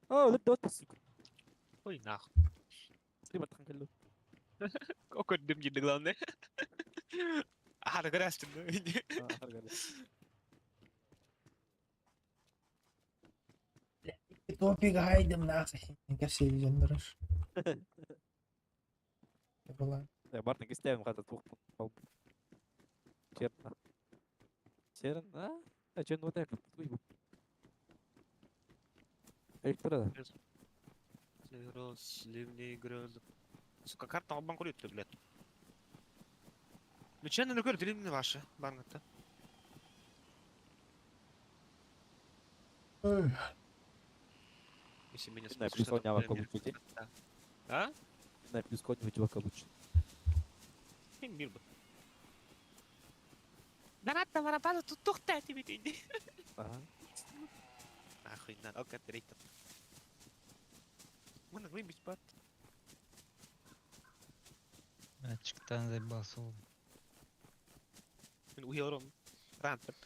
О, өлүп дот сука. Ой, нах. Сри батхан келди. О, көрдүм деді главное. Ары көрәстім. Топик хайдым нахуй. Кәсе жандырыш. Була. Бартын кистем ката тук. Черна. Черна. А чен вот так. Электро. Ливни грозы. Сука, карта албан көрөттү, блядь. Ну чен көр дилимни ваши, баргатта. Если меня Не знаю, спросишь, плюс что он такое явно получите. мир- А? На плюс код чувака лучше. Мир бы. Даратта барабану тут тухта тебе ты. Ага. Нахуй на, ока треть. Мы выбить бат. Ачыктан заебался ол. Мен уйором. Рантып.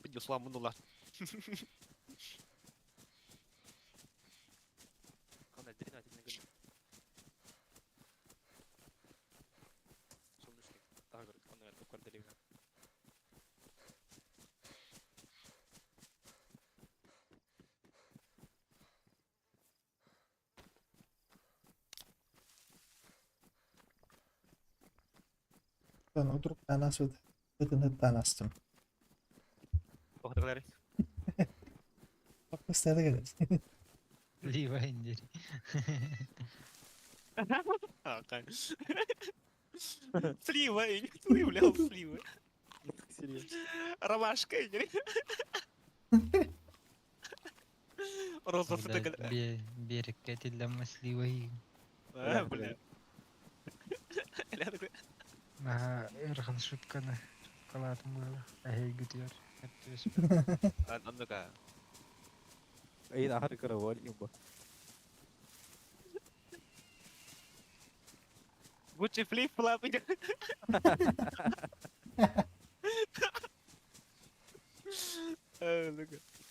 Видео сламынулар. Кандай дрина тилин Солнечный. Тагыр, кандай көп деревня. Lan oturup ben nasıl Hıtın astım. Охталары. Bak mısırda gelir. Ливайн дири. А, Слива, я не выявлял сливы. Серьезно. Ромашка, или? Розасы Блядь, да. Биэриккэ этиллэн маслива А, бля. Наһаа ыарахан шутканы шуткалаатым быһыылаах. Эһэйгитигэр эптиэспит. Оннука. Эй, ахар кыра имба. Гуччи флип флап идет.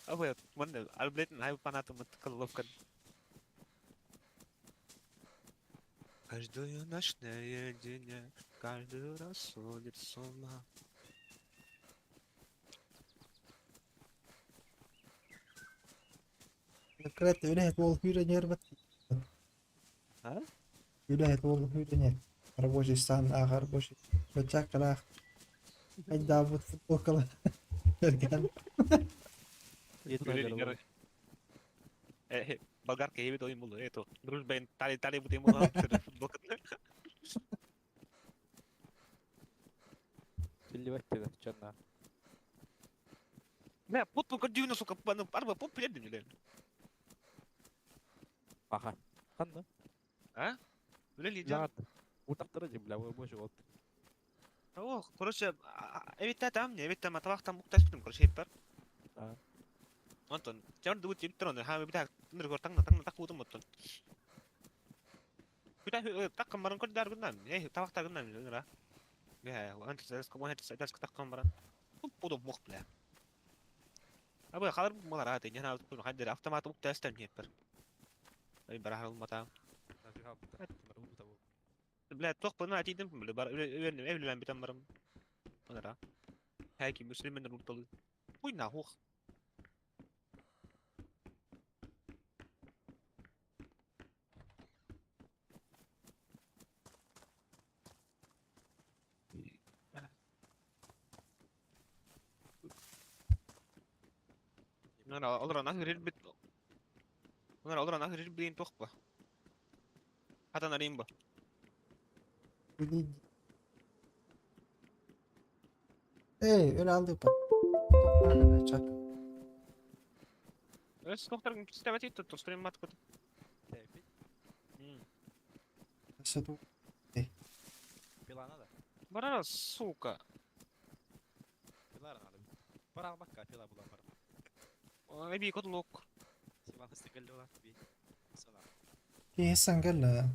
Абы манна арблетин ай панатым коловка. Каждую ночь наедине, каждый раз сводит с ума. Кыратты үлэһит уол күүрэнэр бат. А? Үлэһит уол күүрэнэр. Рабочий стан ааҕар рабочий. Бачааккалаах. Айдаабыт футболкала. Эргэн. Болгарка ебет ойын булду. Это дружба тали тали бут ему футболка. Биллибэт чанна. Бля, пот дюна, сука, арба поп блядь, бля. Аха. Ханна? А? Бля, лидер. Утактара же, бля, больше вот. О, короче, эбитте там, эбитте маталахтан буктаспытым, короче, хеппер. Онтон, жар дубут жиптер онно, ха битак, ныр таңна таңна так бутум оттон. Күтә таккан баран көр дар гыннан, э, табакта гыннан ра. Бля, ант сәс кому хәт сәс таккан баран. Туп буду мох, бля. Абы халар малар аты, не надо, хаддер автомат буктастан хеппер. Ай барахал мата. Бля, тоқ бұны атидым, бля, бар, evlenmem битем барым. Онара. Хайки муслимен руталы. Хуй нахуй. Онара, олар нахыр бит. Онара, олар нахыр блин тоқ ба. Хатан арим ба. Эй, öyle aldı па. Өс доктор кистәбәт итте, тострим мат кот. Пила надо? Барара, сука. Пила надо. Пора бакка, пила була бар. Эби кот лок. Сиван стегаллела би. Сона. Киһи кэллэ.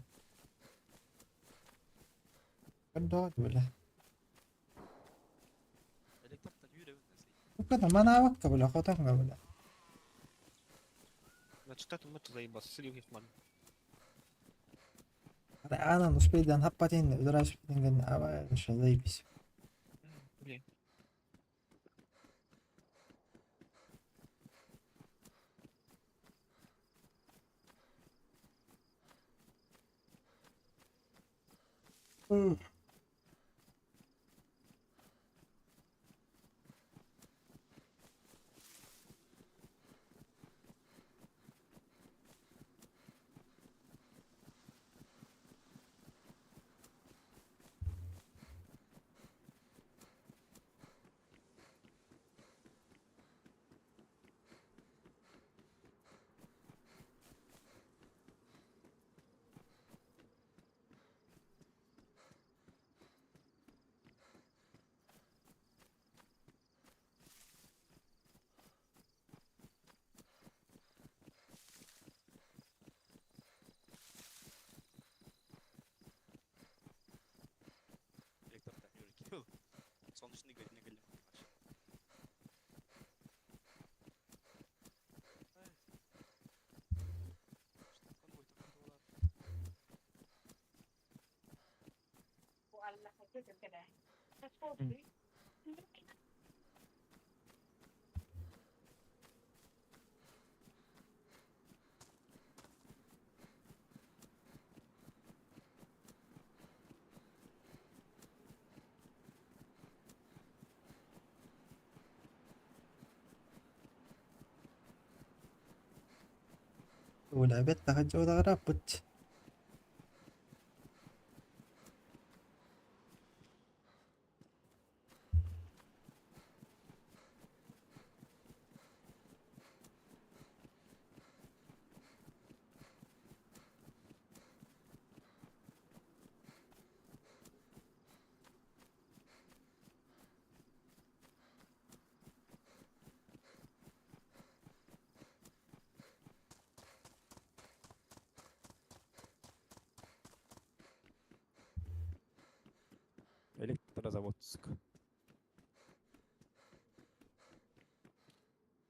Кэрдоо бile. Электр юрэ үннәси. Уката манаабакка бile, хотонга бile. Начитать мат заебался, слив их ман. Анан успейдан хаппатин удараш деген аба заебись. Блин. Электр юрэ кил. Солнечный год не гали. ولعبت رابط. Электрозаводск.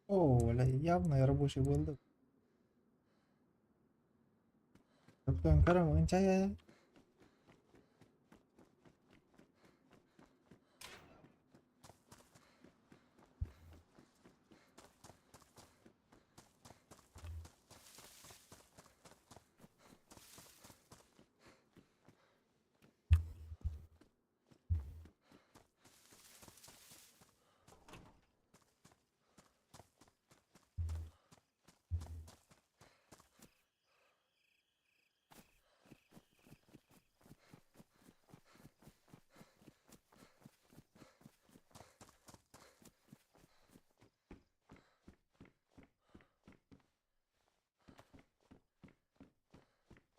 О, бля, явно рабочий был. Да. Тобто карам, чая.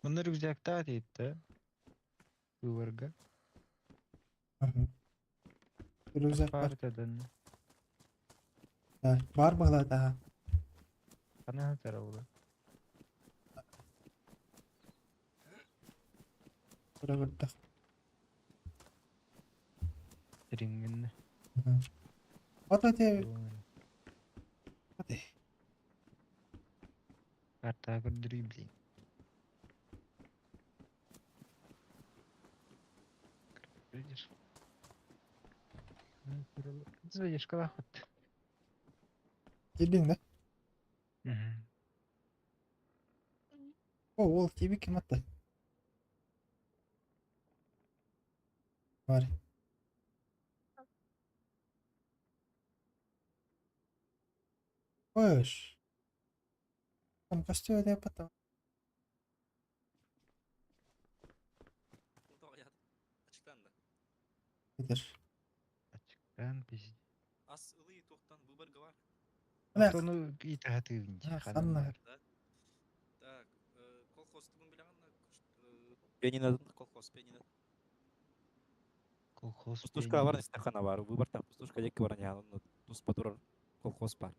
Манна рюкзактаах диэбит Выборга. Рюкзак бар. Партадан. Да, бар баҕалаата. Ханна сытар ол? Көрө көрдөх. Дириҥҥиннэ. Ото те Ате. Картаҕа көрдөрүү блин. Видишь? Задержкалаах вот. Киирдиҥ да? Мгм. О, ол киби ким атта? Бар. Қош. Там костюм это потом. Açıklandı. Видишь. Ачыктаан пиздец. Ас ылыы туохтан выборга бар. Бля, Оттону итэхэтыыбын А, ханна. Так, колхоз тугун билэҕин Пианино колхоз пианино. Колхоз Пустушка бар истахана бар. Выбор там пустушка диэки баран яан онно туспа турар колхоз бар.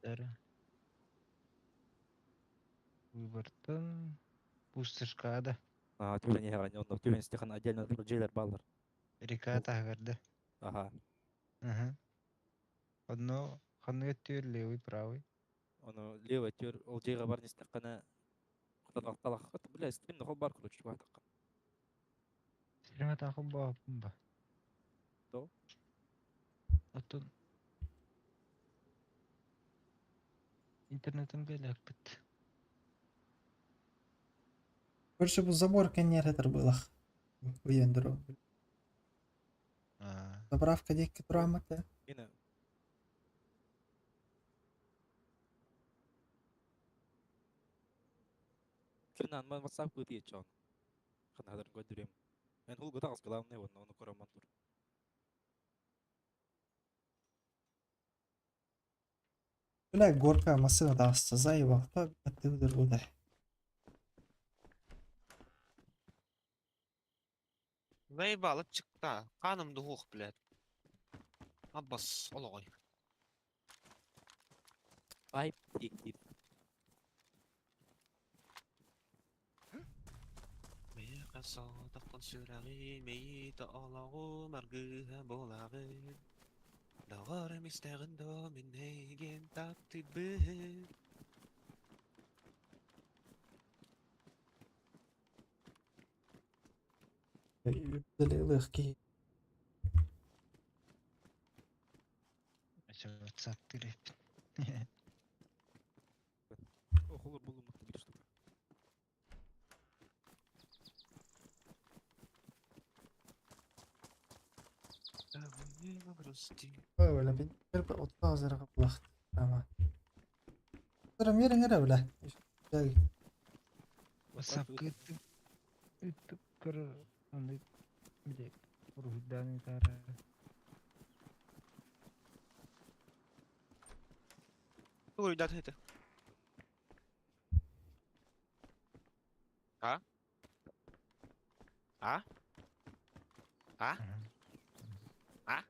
Выбортан пустышка да. Аа түлен яған онно түлен истахана отдельно дьиэлэр бааллар. Река таһыгар Аха. Ага. Одно ханныга түөр левый правый. Ону левый түөр ол дьиэҕэ баран истахана талах бля стрим нохол бар короче баатакка. Сириме таахын бооппун ба. То? Оттон интернетим кэлээкпит. Короче, бу забор кеннер было. Уендеру. Аа. Заправка диэки тураамата. Мина Кирнан ман WhatsApp кытыы чон. Ханахадар көрдүрем. Мен хул гытагыс главное онно ону короман тур. Бля, горка машина даста заебал. Та ты удar. Заебало чыкта. Каным дух, блядь. Аббас, олоҕой. Ай тик Миэхэ соотохтон сүрэҕи мэйиитэ олоҕум аргыһа буолаҕын. Доҕорум истэҕин дуо мин эйигин таптыыбын. Легкий. Өссө WhatsApp тирэппит. Охолор булуммут бир штука. Ой, бля, бир отта азырга булахт. Ама. Тора мерин эре, бля. WhatsApp кыттым. Ыттып көрөр аны биле уруһуйдаан ыытаара. Тугуйдаат это. А? А? А? А?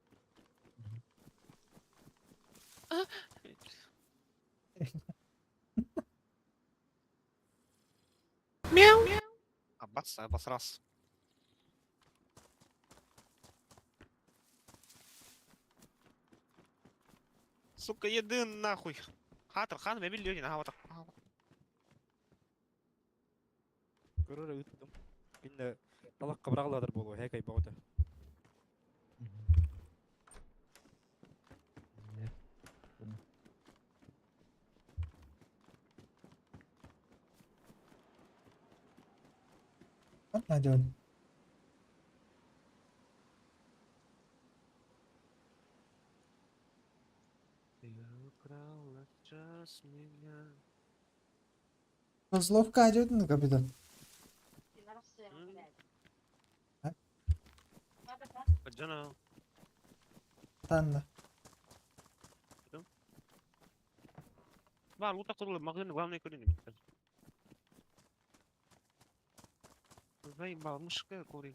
Мяу. Аббас, обосрался. Сука, еды нахуй. Хатыр, хан, мебель люди, ага, вот так. Көрөр ыыттым. Кинне талакка быраҕылаатар буолуо, һээкэй бөҕөтө. Вот найден. Ты украла час меня. Козловка идет на капитан. А? Баджана. Танна. Бар, лута курулы, магазин главный көрүнү бит. Заебал, мышка курил.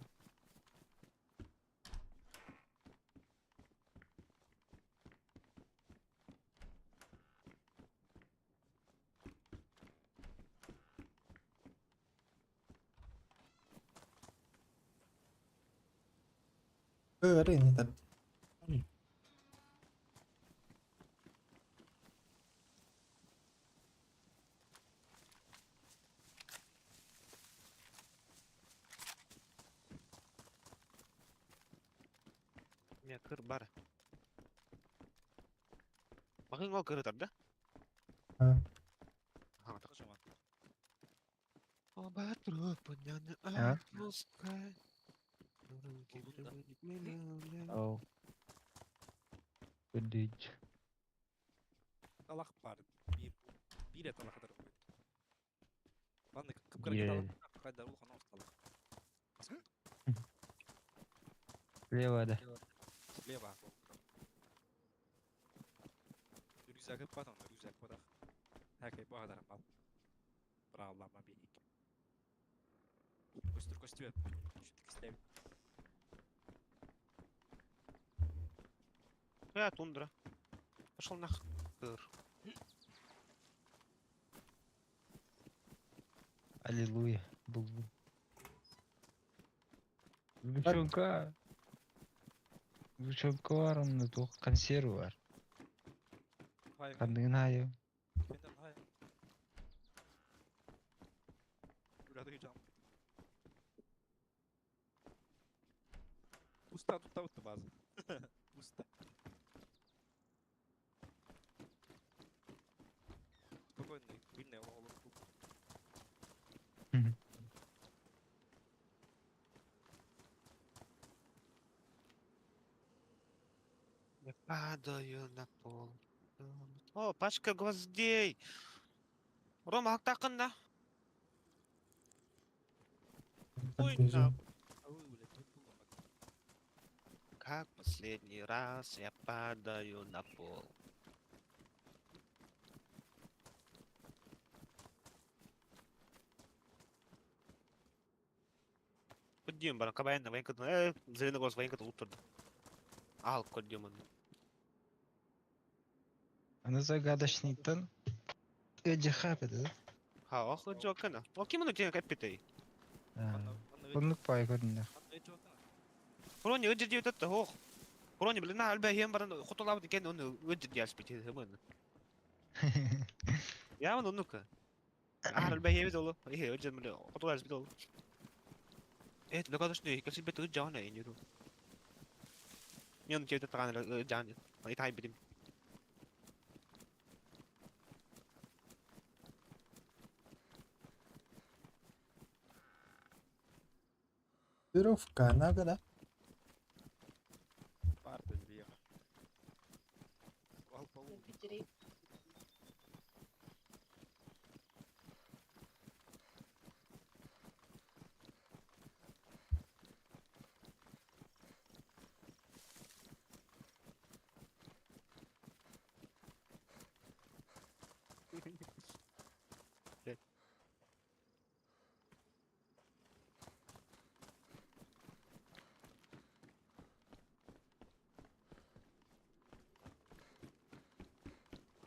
Көрүн это. Мя кыр бар. Магазин ол кырытар, да? А. Ага, так. Жаман. Оба трупа не А? отпускай. Руки Булдум да. приводят меня, бля. Ау. Көрдүйч. Талах бар. Биир биир талах атар. Маннык кып-кыра Биир. талах хайдар улахан оҕус талах. Слева да. Слева. Рюкзак потом, рюкзак потах. Хакай баҕадар мал. Брааллама биник. Көстөр көстүбэт. Чүттүк истэбит. Бля, тундра. Пошел нах. Кыр. Аллилуйя. Был. Сгущенка. Сгущенка бар, онно туох консерв бар. Хай. Ханныгын айы. Кенден хай. Үрәді жам. Уста тутта утты базы. Уста. Спокойно, билне олор. Я падаю на пол. О, пачка гвоздей. Рома, актакында. Ой, на. Как последний раз я падаю на пол. Кудим, баран, кабайна, военка, зеленый голос, военка, лутер. Ал, кудим он. Аны загадочныйтан Эджи хапет, да? Ха, ох, джокана. О, ким он тебе капитай? Оннук пай көрүннө. Брони, өджи дип өтті, ох. Брони, блин, на альбе хем баран, хотолабы дикен, он өджи диас бит, хемын. Я вон оннука. Ар альбе хем долу. Э, өджи мле, хотолабы бит долу. Э, загадочный, кәсі бет өджи жана инюру. Мен тебе таган жан. Ай тай битим. Веровка, надо, да? Парта приехал. Ал полу.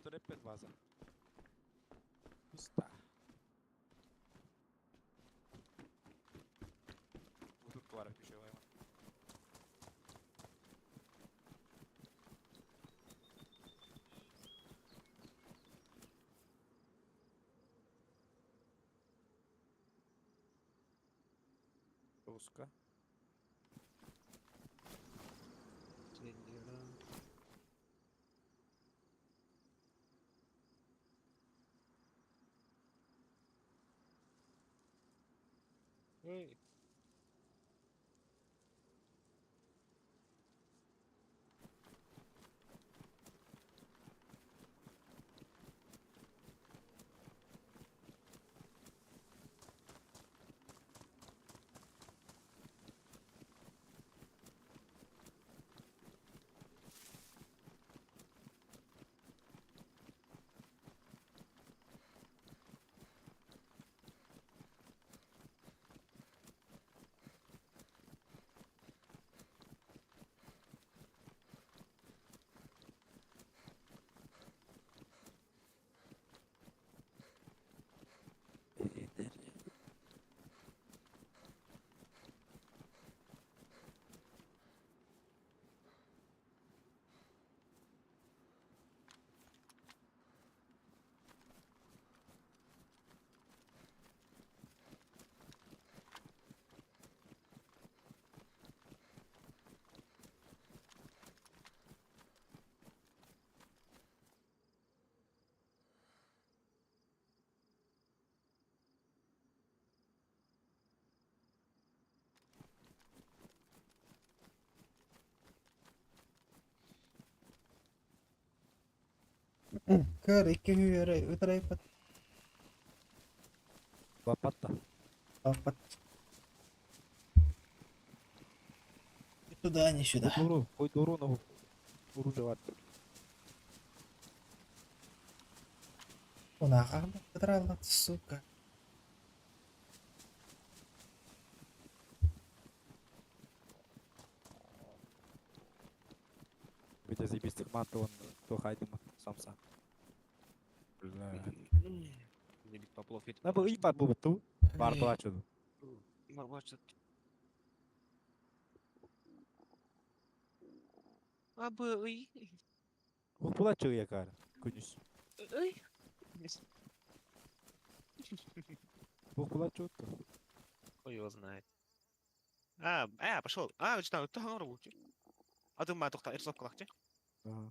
Трепет ваза. Пуста. Бутур квара пишеваем. Тоҕуска. Эй. Көр икки үөрэ ытырайбат Баппатта. баппат. Ни туда, ни сюда. Дуру, хоть дуру, но уружеват. Унаха ытыраллат, сука. Бите заебись мат он то хайдым самса. Бля. Заебись поплов. На был и был ту. Бар плачу. Абы. Ох плачу я кар. Күнүс. Ой. Ох плачу. Хуй его знает. А, пошел. А, что, то нору. А ты ма тухта, ирсов клахте. Ага.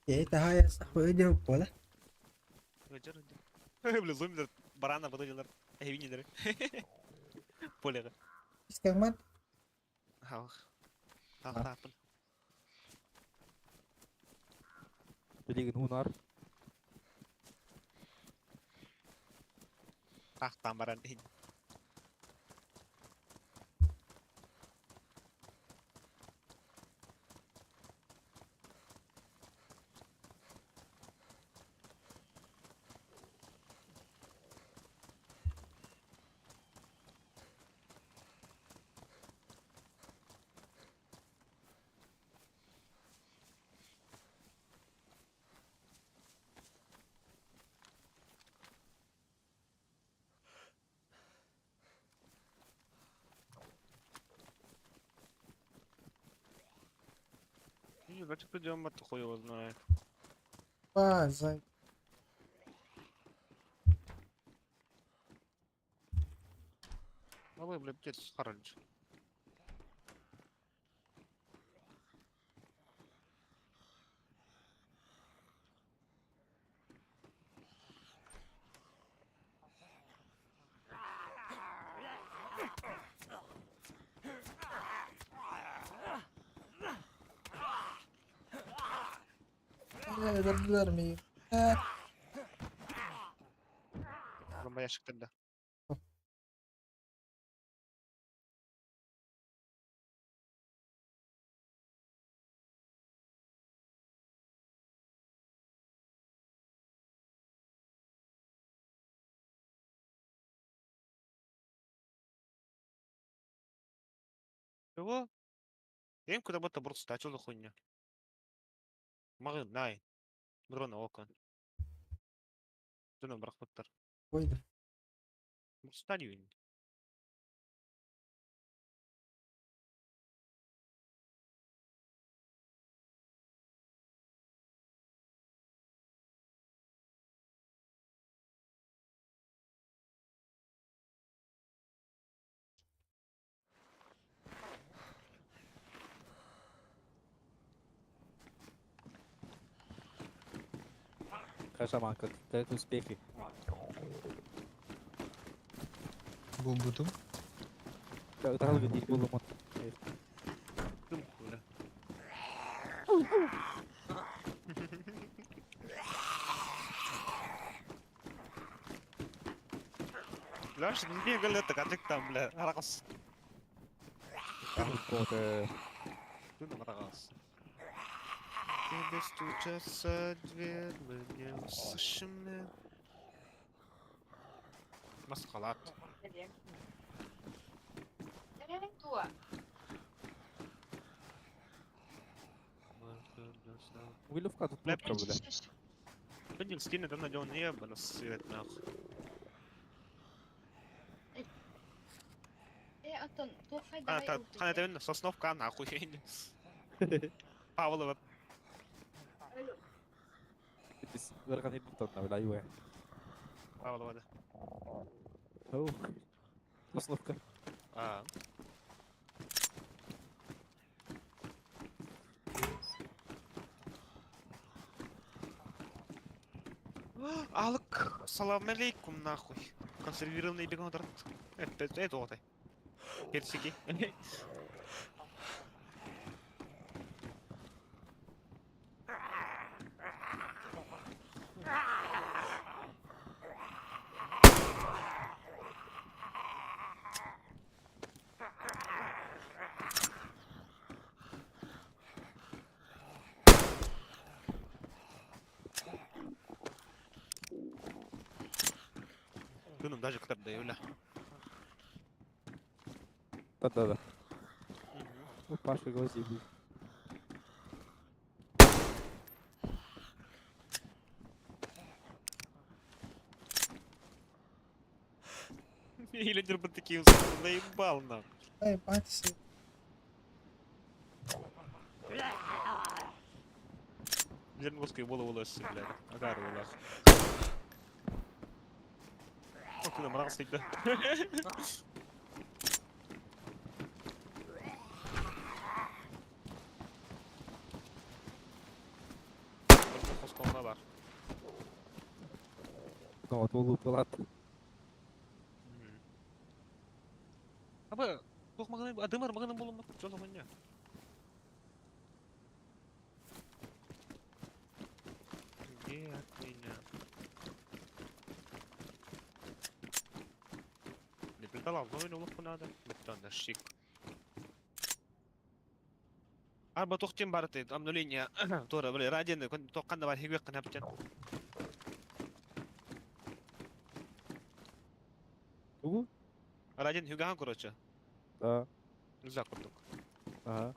Это хая сахуя пола. Бля, зомби барана выдалилар. Эвинилер. Полега. Истегмат. Ах. Ах, Билигин хунар. Ах, там баран. Не, давайте придем, а то хуй его знает. А, зай. Давай, бля, птиц хорош. Өлөрдүлэр миигин. Ээ. Бомба ящиктарда. Чего? Я им куда будто просто а чё за хуйня? Мағын, най. Дрона окон. Дьоно бырахпыттар. Ой да. Стадию. Шаман, как успехи? Булбутум. Тахалга диир буолуммут. Дым хуйня. Леш, не галета, как там, бля, аракас. Ты аракас. Тебе стучатся дверь, мы не услышим. Масхалат. Виловка тут Бля, кнопка, бля. Блин, стены там надел небо, насыт нахуй. А, та, хана сосновка нахуй. Павлова. Ыархан ирбит бля, юэ. Павлова, да. Оу. Сосновка. А. Алык, салам алейкум, нахуй. Консервированный бегон Это вот. Персики. Күнүм даже кытар да бля. Да-да-да. Ну, Паша гвозди был. Или бы такие заебал нахуй. Эй, мать себе. Дернговская буола-буола блядь. Агар буола. О, куда мрак стоит, да? Бар. Ну, вот улу палат. Аба, туох маганы, адымар маганы болуммут, жоло манья. Где от меня? Не придала, но улук надо. Бутан шик. Арба тохтем барты, обнуление. Тора, бля, радио, тоққанда бар хигвек қана бітен. Тугу? Радио хиган, короче. Да. Нельзя курдук. Ага.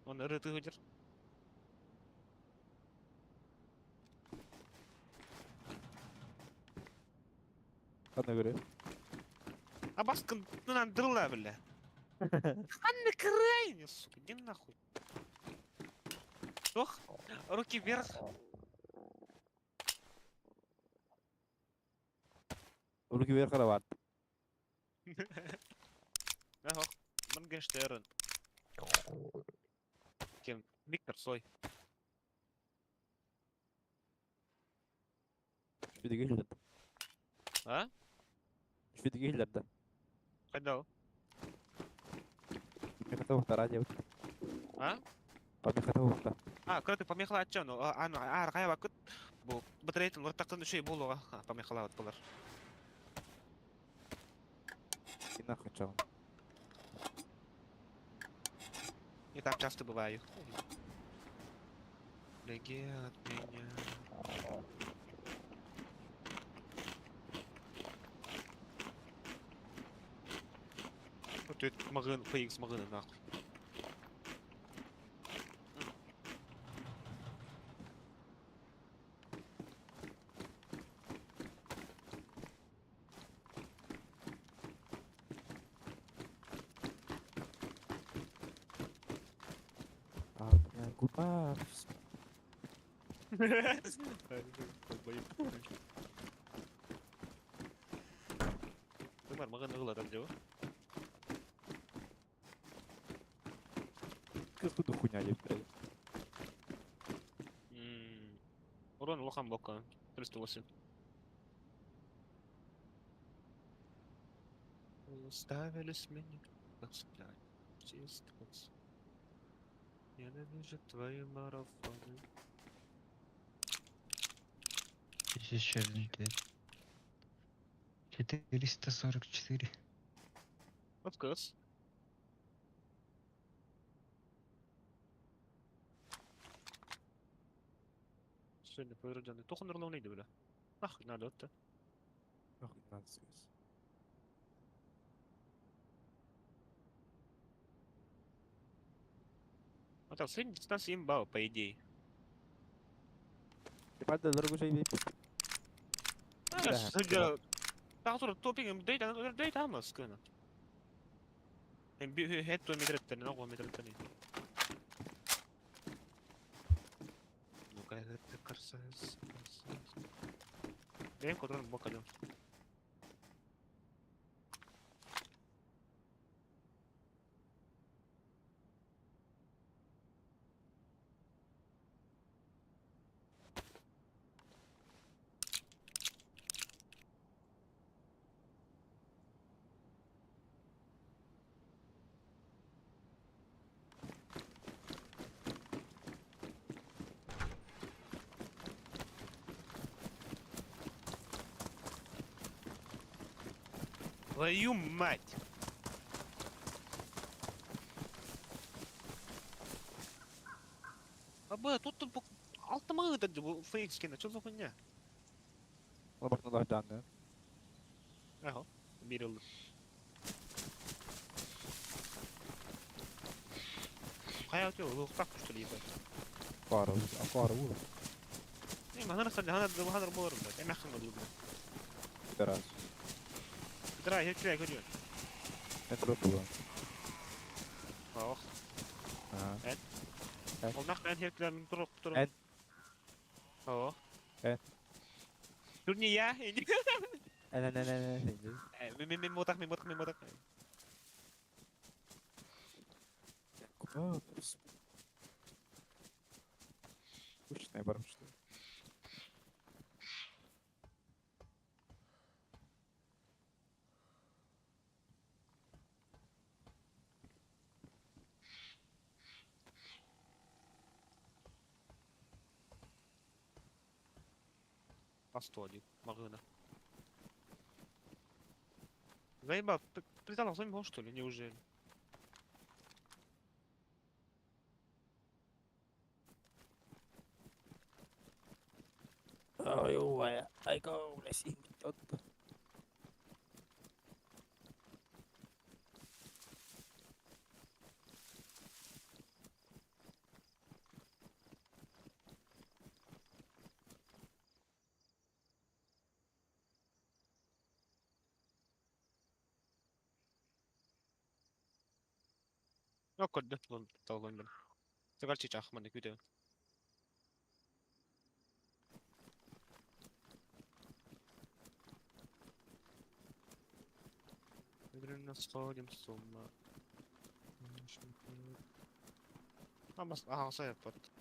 Он рыты выдер. Ладно, говорю. А баскын нандырла, бля. Анна крайне, сука, иди нахуй. Ох, руки вверх. Руки вверх карават. Ага, Моргенштерн. Кем? Виктор Цой. Үчүгэй А? Үчүгэй да. Қайда ол? Мен хотел радио. А? Помехата уһукта. А, кыратык помехалааччы ону аны аар хайабаккыт бу батареятын уларыттахтан үчүгэй буолуоҕа помехалаабыт буолар. И нахуй чал. Не так часто бываю. Беги от меня. Вот это магын, FX магына нахуй. А, бля, губа. Бар магын ылар деп. Какую хуйня деп, блядь. Урон улахан бока. 308. Ставили с меня. Ненавижу твои марафоны. Здесь еще один дверь. 444. Отказ. Сегодня поврежденный. Тохон нұрлауны бля. Нахуй надо это. Нахуй надо связь. А там средняя дистанция имба, по идее. Ебать, да дорогу же Да, Тағы топинг дейт дейт амас кына. Хетто метреттен, ого метреттен. Ну-ка, это красавец. Дай контроль бока дам. Твою мать! Аба, тут тут алты мың это бу фейк кене, что за хуйня? Лабораторный данные. Ага, бир ылды. Кая өтө улуктак что ли ебать. Пара, пара, ура. Не, ханар ханар ханар болор блядь. Эме ханар болор. Пидорас. Дра, я тебя говорю. Это было. Ох. Ага. Ол нах мен херкилер мен туруп туруп. Эн. Ох. Эн. Тут не я. Эн, эн, эн, эн, эн. Мен мен мотак, мен мотак, мен мотак. Куда? Скучная барым, что ли? Астолик, магына. Заебал, притал зомби, что ли, неужели? Ой, ой, ай, бля, Yok көрдө, толгон бир. Сыгар чычах маны күтө. Медленно сходим с ума. Амас, ага, сайып вот.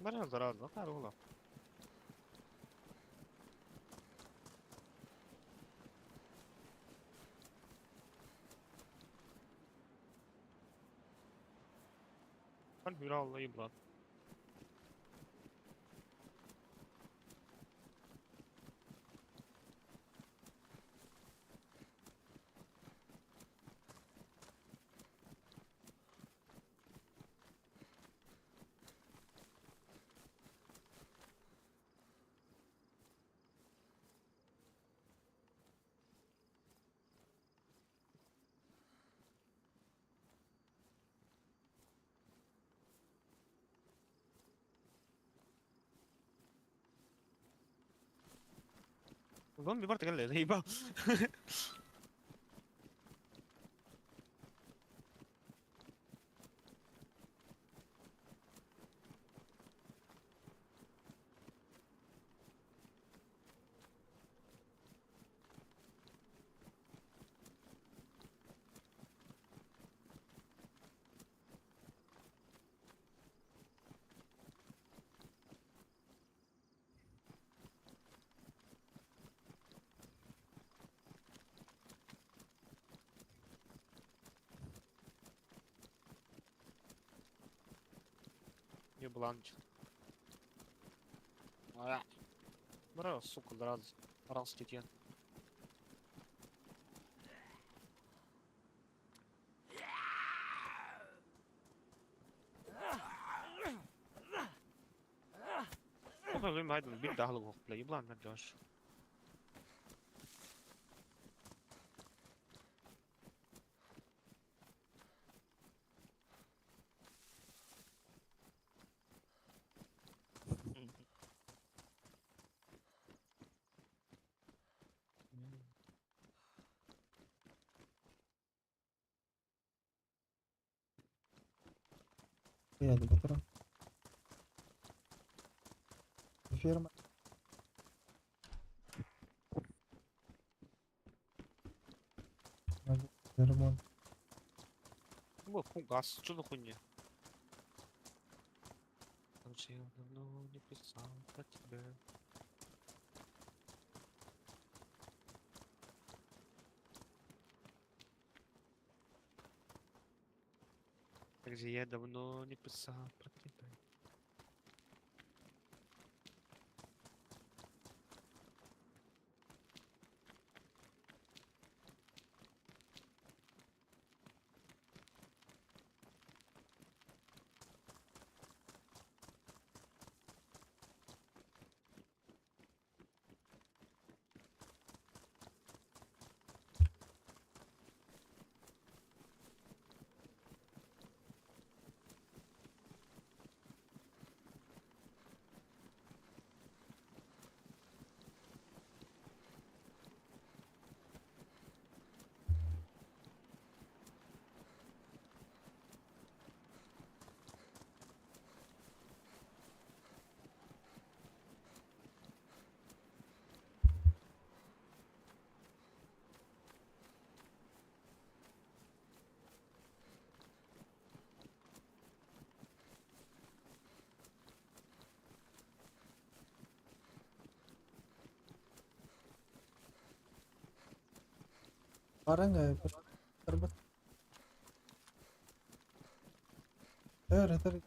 Бара зараза, карула. Хуйра еблан. Зомби барта кэллэ, заебал. Ебланчик. Бра, сука, раз, раз тетен. Еблан, надежь. Я батарам. Ферма. Надо ремонт. О, фугас, что за хуйня? Раньше я давно не писал про тебя. Как же я давно не писал про тебя. Баран Тарбат. Төр, төр.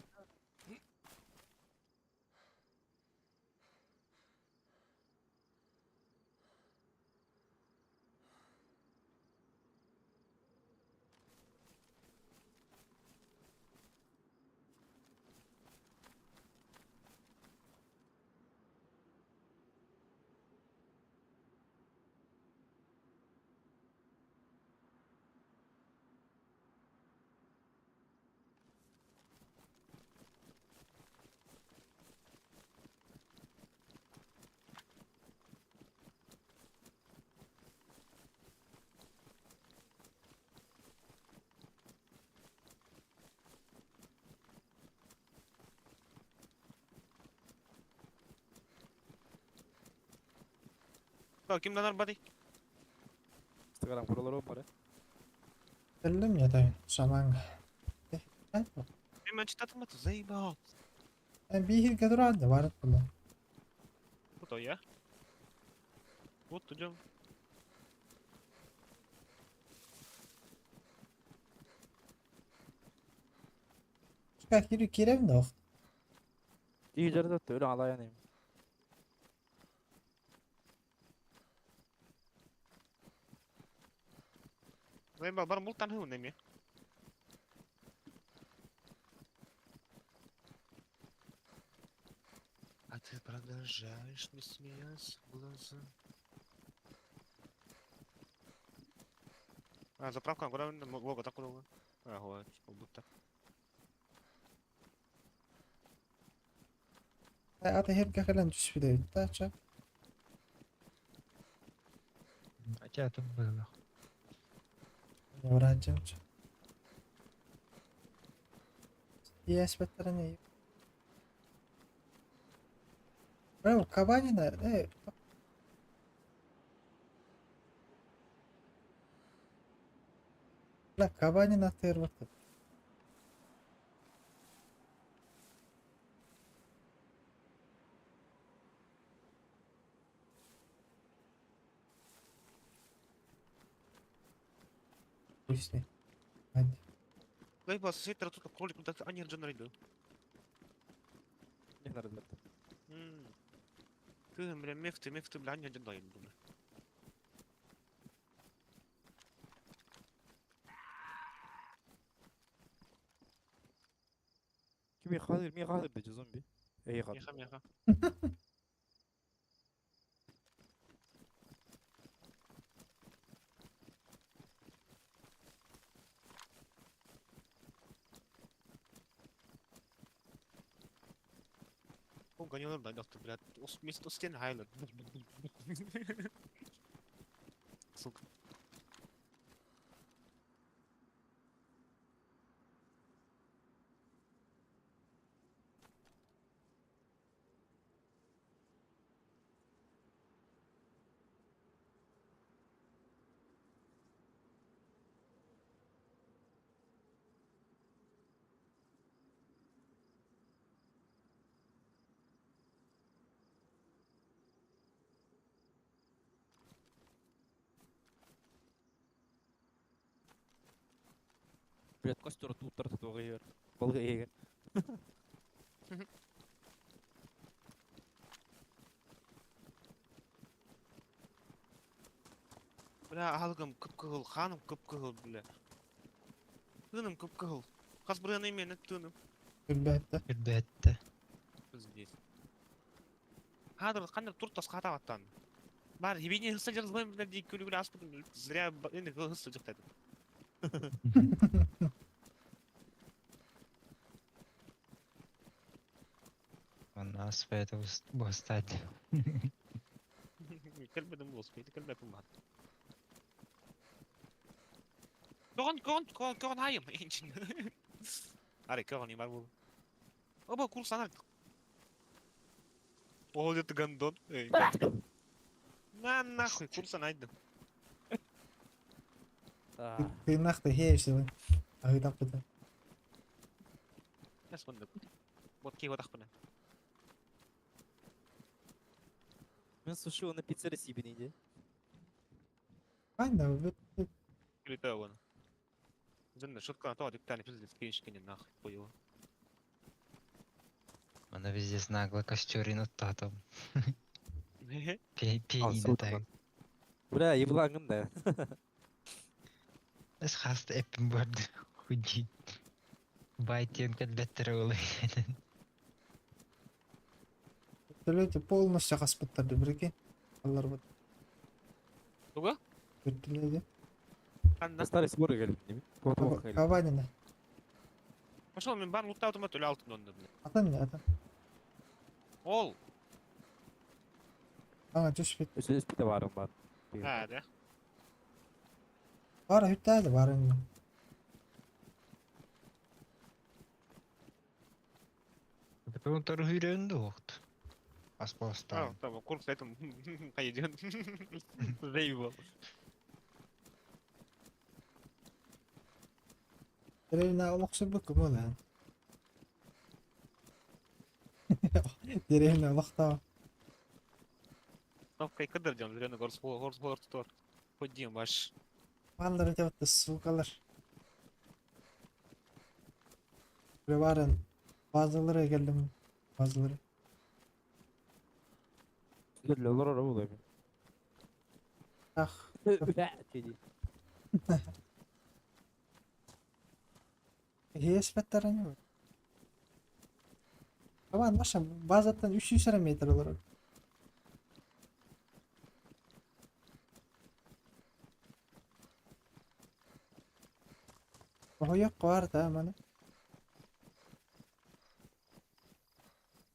Так, ким данар бади? Instagram buralar olmadı. Кэллим я тайын. Шаманга. Мен читатым это заебал. Биһир кадуран да барат була. Кто я? Вот идем. Киирэбин да ох. Тиийдэр да өлө алайан Бар мултан хыун эми. А ты продолжаешь не смеяться в глаза. А, заправка, куда лого так куда? А, вот, будто. Ата херге кэлэн түспүт таача. Хотя тут было. Враджамча. Иэспэттэрин Бро, Кабанина, Бля, Кабанина тырбыт. Пусть Hadi. Лайба, сетер тут кролик, ну так они дженерили. Не надо блядь. Ты, бля, мефты, мефты, бля, они дженерили, бля. Кими хазыр, ми хазыр дечи зомби. Эй хазыр. Меха, меха. Гонял, да, блядь, вместо стен хайлет. Сука. Блядь, костер тут тарту Балгайгер. Бля, алгым кып-кыһыл, ханым кып-кыһыл, бля. Тыным кып-кыһыл. Хас бырыаны мен тыным. Үрбәтте. Үрбәтте. Здесь. Хадыр, қандай тур тасқа атап Бар, ебене хысса жазбаймын, бля, дейік көлігілі аспыдым. Зря енді хысса жықтады. У нас поэтому бастать. Кэлбэдим болос, кэлбэпим бар. Көгөн, көгөн, көгөн, көгөн хайым. Аре, көгөн бар бул. Оба, курс анар. О, это гандон. Эй. На нахуй, курса найдем. Тыйнахты хейші. Агыдап быда. Яс мында. Вот кей отақ бына. Мен сушил на пиццере себе не Айна, бит. Күліті оны. Зында шутка то деп тәне пиздец кеншкене нахуй қойы. Она везде нагло костерин там. Пианино так. Бля, еблангын да. Эс хаста эппин барды. Худи. Байтен кәлбәттер олай. Вертолете полностью хаспыттарды прикинь. Аллар бут. Туга? Вертолете. Қанда? Старый сборы келіп, неме? Кабанина. Пошел мен бар лутта автомат өлі алтын онда. Атын не атын? Ол. Аңа түшпет. Өз бите барым бар. Ha, да. Бар хүттәді бар енді. Онтар үйренді оқты. Аспастан. А, там курс этом поедет. Заебал. Деревня олохсурбут кымыл Деревня олохтаа. Ну, кай кадр дем, зря на горс горс горс тор. Ходим ваш. Маллар деп атты, сукалар. Баран базалары кэллим. Базалары. Олорор буолуо. Ах. Дии. Эспэттэрин. Аман наша базаттан 300 метр олорор. Оһойох бар да маны.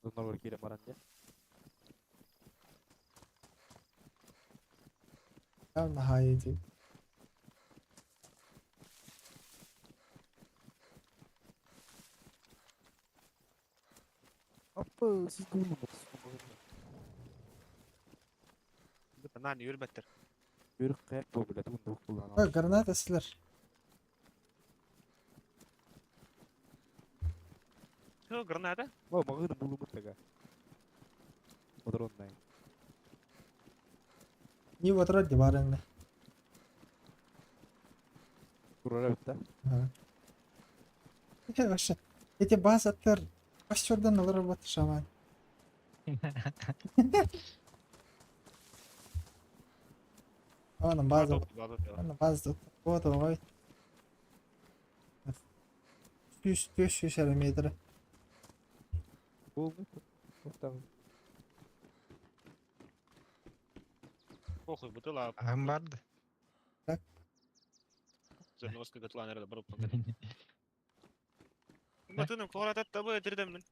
Донор киирэн баран дьэ. Наһаа дии. Аппа сис куунум. Наан үрбэттэр. Үрүк кайак бу бля тугун тук булган. Граната силер. Что, граната? О, магын булумут тага. Патроннай. Не вот род барыңны. Турара битта. Ага. Вообще, эти базаттар костердан алар бат шаман. Ана база. Ана база. Вот ой. 300 метр. Булмут. Оттан. Похуй, бутыла. Ахым барды. Так. Зерновская котла, наверное, барып. Батыным куратат табы этирдем.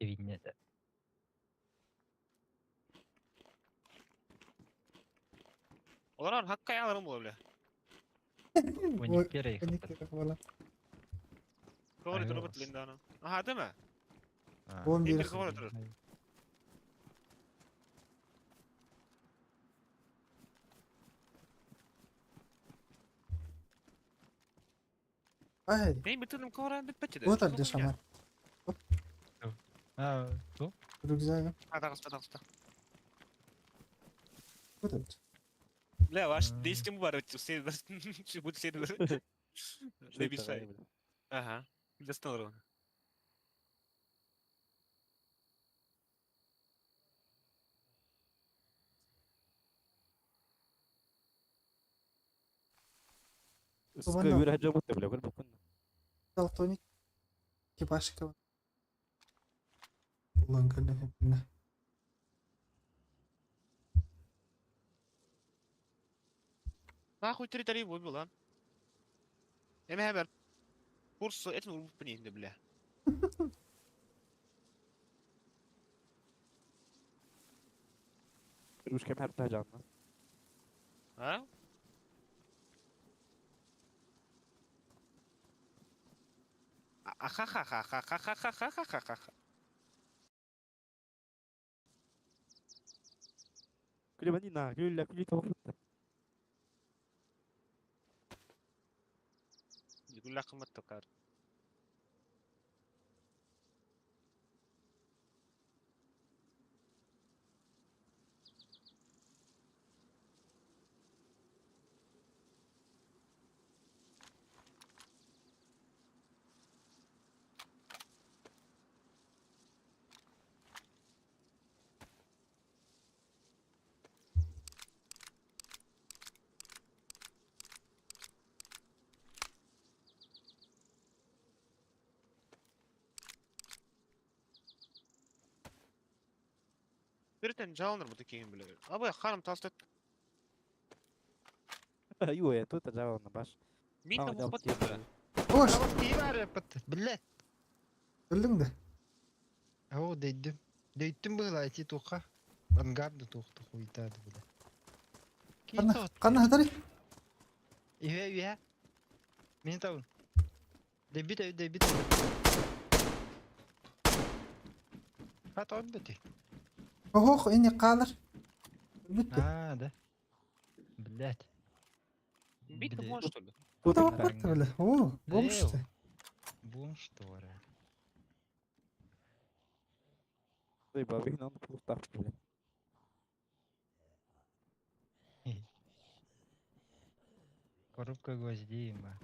Видно. Олар хакка яларым була бля. Уникера их. Коворы туруп линдана. Аха, değil mi? 11. Коворы туруп. Ай. Мен битирдим коворы битпечи. Вот арды шаман. А, ту? Рюкзак. Атагыста, атагыста. Вот это. Бля, ваш действим бар, сервер. Будет сервер. Лебисай. Ага. Достал. Скай жабыт бля, көр букун. Далтоник. Кипашка. Улан кэллэ. Нахуй территория выбил, а? Эме хәбәр. Курсы этин урбуп инде, бля. Үш кем хәртә жанна. А? Аха-ха-ха-ха-ха-ха-ха-ха-ха-ха. Күле бани на, күле күле тоқытты. يقول لك قمة تكار. Биртен жалыныр бу кейин биле. Абы харым тастат. Ю, тут жалына баш. Мин там ухпат. Ош, Бар пат. Блядь. өлдүң да. О, дейдим. Дейттим было айти туха. Ангарды тухту хуйтады бля. Кана кана хатары. Иве, иве. Мен табын. Дебит, дебит. Хат он бити. Ох, эни калыр. Бүттү. А, да. Блядь. Бит там что ли? Куда баттı бile? О, бомж. Бомж тора. Ой, бабин он пустав, бля. Коробка гвоздей, ма.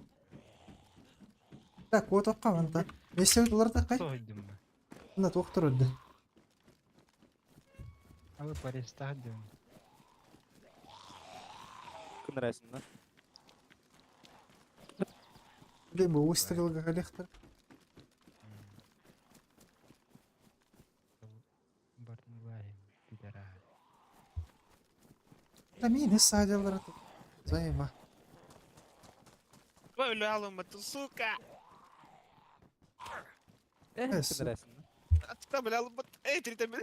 Так, куотуохха мантан. Миэстэбит уларытаххай? Соһуйдум ба. Мына туох турарда? Алы парестах диэн. Кынырайсың да. Блин, бу выстрелга коллектор. Бартынлайым, пидорас. Да мины садилар. Займа. Ой, алыммытын, сука! Э, Эс. кынырайсың да. Атта, бля, алыммыт. Эй, трите мен.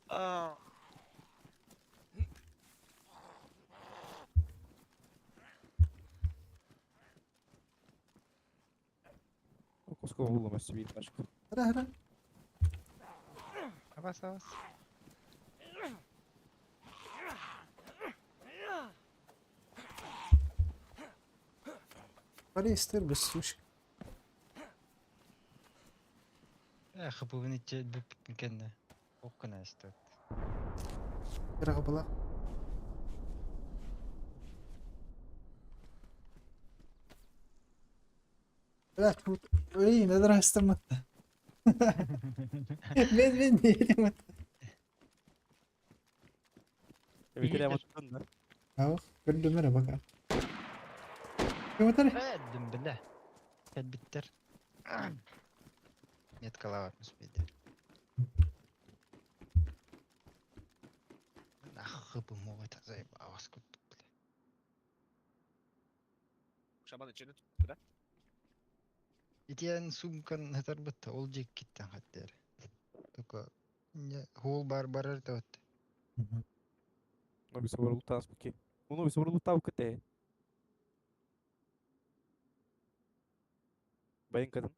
А, Куско буллум өссө биир пачка. Ара, ара. Авас, авас. Полиэстер без сучка. Эх, бу иче бүп кенне. Оккана истет. Кыраҕа была. Бля, тут... Блин, это растаматта. Мен мен не Эбитер аматтан да. Ау, көрдүм эрэ пока. Кымытар? Эддим биле. Кэлбиттер. Меткалават муспиде. Нахы бу могут заебалась кут, бля. Шаман ичини да? Итиэн сумкан хатарбытта ол жек киттен хаттер. Только не хол бар барар да вот. Ну бис оборултаас буки. Уну бис оборултаа кете. Байын катын.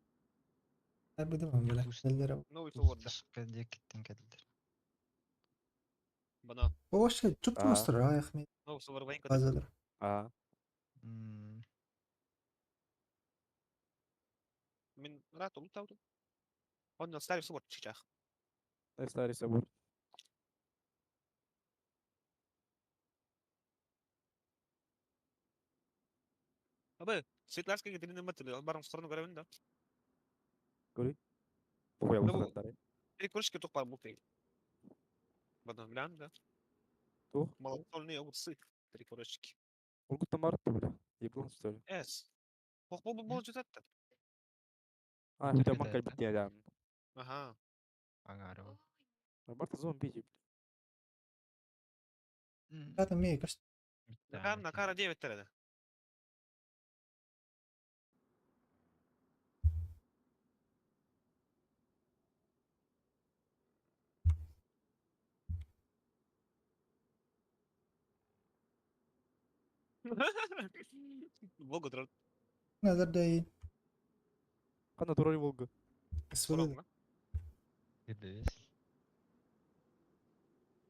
Быдым бля. Эллere. Новый собор, да. Тушка жек киттен келдер. Бана. Вообще, чуп А. тур аяхмет. Новый собор байын катын. Базалар. Аа. Мин рад улутаудum. Он старый собор чичах. Старый собор. Абы, Светларская гидрина матылы, барым сторону көрөбүн да. Тугуя Ну, булгандары. Три кружки тух бар булты. Бана, билям да. Тух. Малосольные огурцы. Три корочки. Ургуттан барып бля. Еблан что ли? Эс. Ох, бу бу жүзәтті. А, Тут это это, макаль да? битя. Ага. Аңары. Барта зомби тип. Хата мие каш. Накар накара 9 терede. Волга дрон. Назар дай. Кана турар Волга. Свалды. Гидес.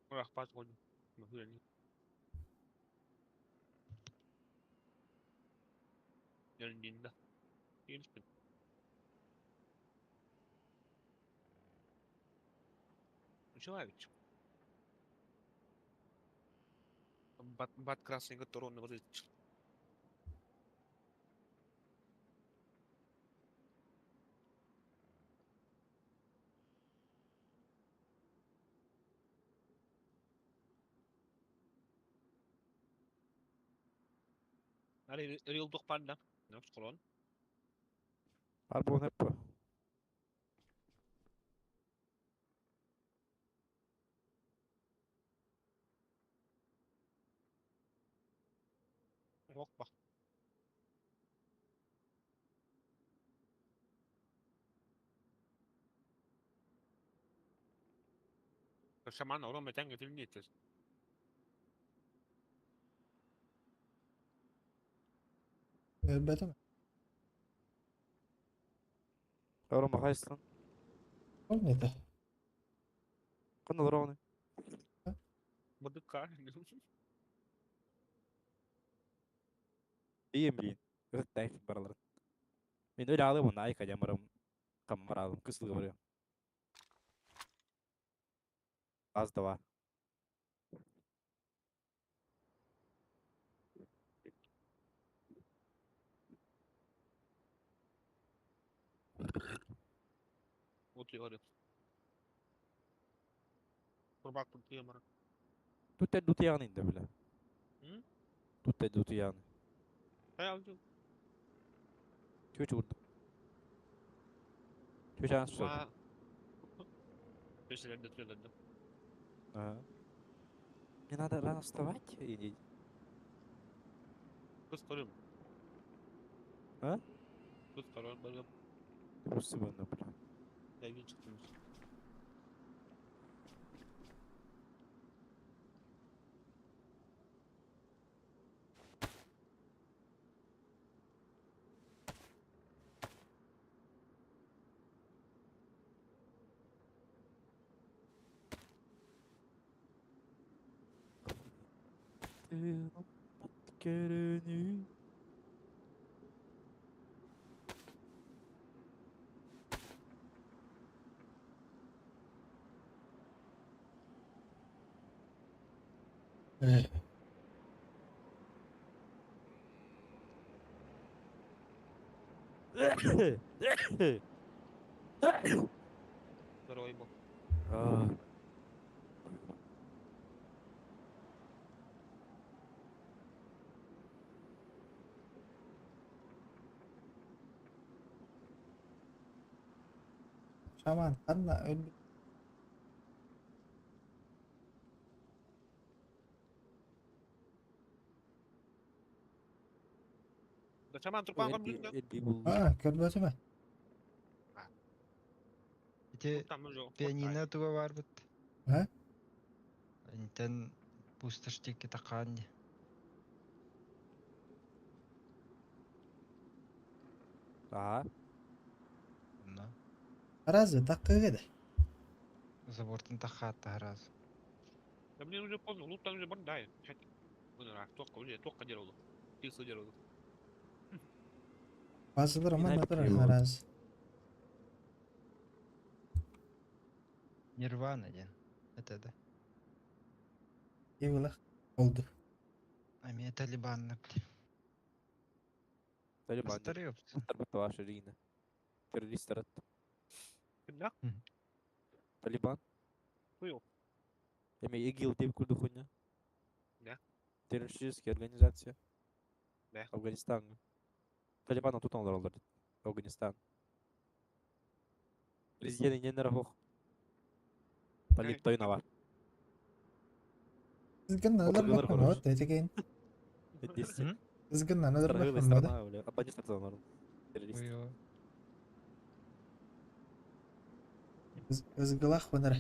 Ах, пас гол. Человек. Бат, бат красный который он вот Рил панда. Ну, школон. Арбон эппа. Опа. Шаман, урон метенге тилнитес. Бэтем. Орон бахайстан. Ол не это? Кана дороны. Бадыка. Ием блин. Ыттайф баралар. Мен өлө алып оны айка жамырым. Каммаралым кысылгы барыам. Аз да бар. Утуйары. Турбакпын тыамара. Тут дутуяҕын инде бля. Тут дутуяҕын. Хайа Чүч урдук. Чүч аан сусады. Төсөлөрдө туйаларды. Ага. Мне надо рано вставать или... Кыз көрүм. А? Кыз көрүм баргам. Спасибо, бля. Дайвин чыктым. Көрөнүү. Здоровый был. А. Шаман, ханна өлбүт. Да шаман турпан кам Эдди булду. Аа, көрбөтүм ээ. Ити Там уже. пианино туга бар бит. А? Интен пустошь тики такаан ди. Аа. Онно Разве таккыга да? забортын тахаатта раз. Да мне уже поздно, лут там уже бандай. Тоққа уже, тоққа деролу. Тиксу деролу. Базылар Мен манна айтып турар келіп раз. Нирвана ден. Это да. Ивлах oldu. А меня Талибан напли. Талибан. Старый Тарбатталаш Рина. Террористтер. Кімдақ? Талибан. Хуй. Эми ИГИЛ деп курду хуйня. Да. Террористическая организация. Да. Афганистан. Талибан тут олар Афганистан. Президент инен рахох. Талиб тойнава. Кызгынна Отурдулар өлөр короче. вот этеген. Десять. Кызгынна өлөр Торговая да. страна, бля. Афганистан норм. Террорист. Ой, Кызгылах өнөр.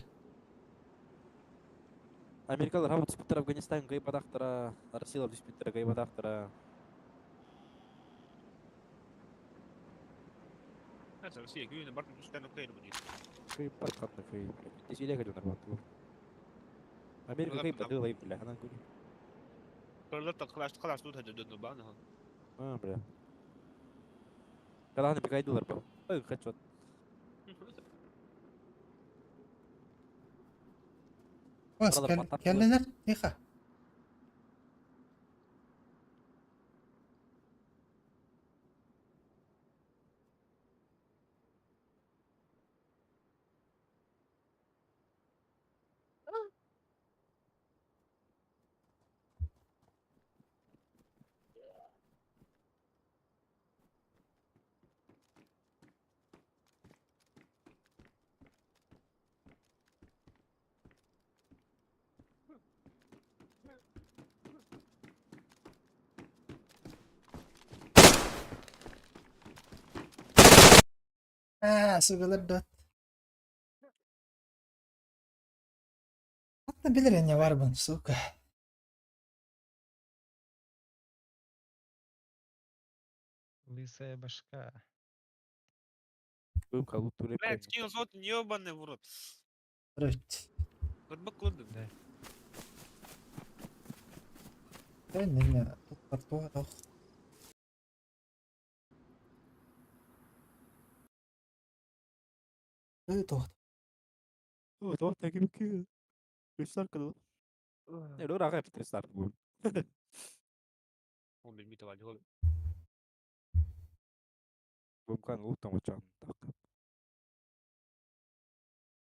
Америкалар хабы түспүттер Афганистан гайбадактара, Россиялар түспүттер гайбадактара. Это Россия, күйіне бартын түстен өкейді бұны. Кыйбат кандай кый. Тез эле келген арбат. Америка Олар кыйбат дылай бля, анан көрү. Кырлар та қалаш қалаш тут хаджа баны. А, бля. Каланы бигайдылар ба. Ой, хочу. Бас Аралар баттап келлилер. Тихо. Аа, сугалар дот. Хатта билер эне бар бун, сука. Лысая башка. Бым калу туре. Блядь, скинул золото, ебаный в рот. Рөт. Кырбык кылдым. Да. Не, тут тартуа ох. Ы, тоқ. О, то так и Рестарт кылды. Не, ну рага рестарт бу. Он бен митавали. Бым кан луттан учан. Так.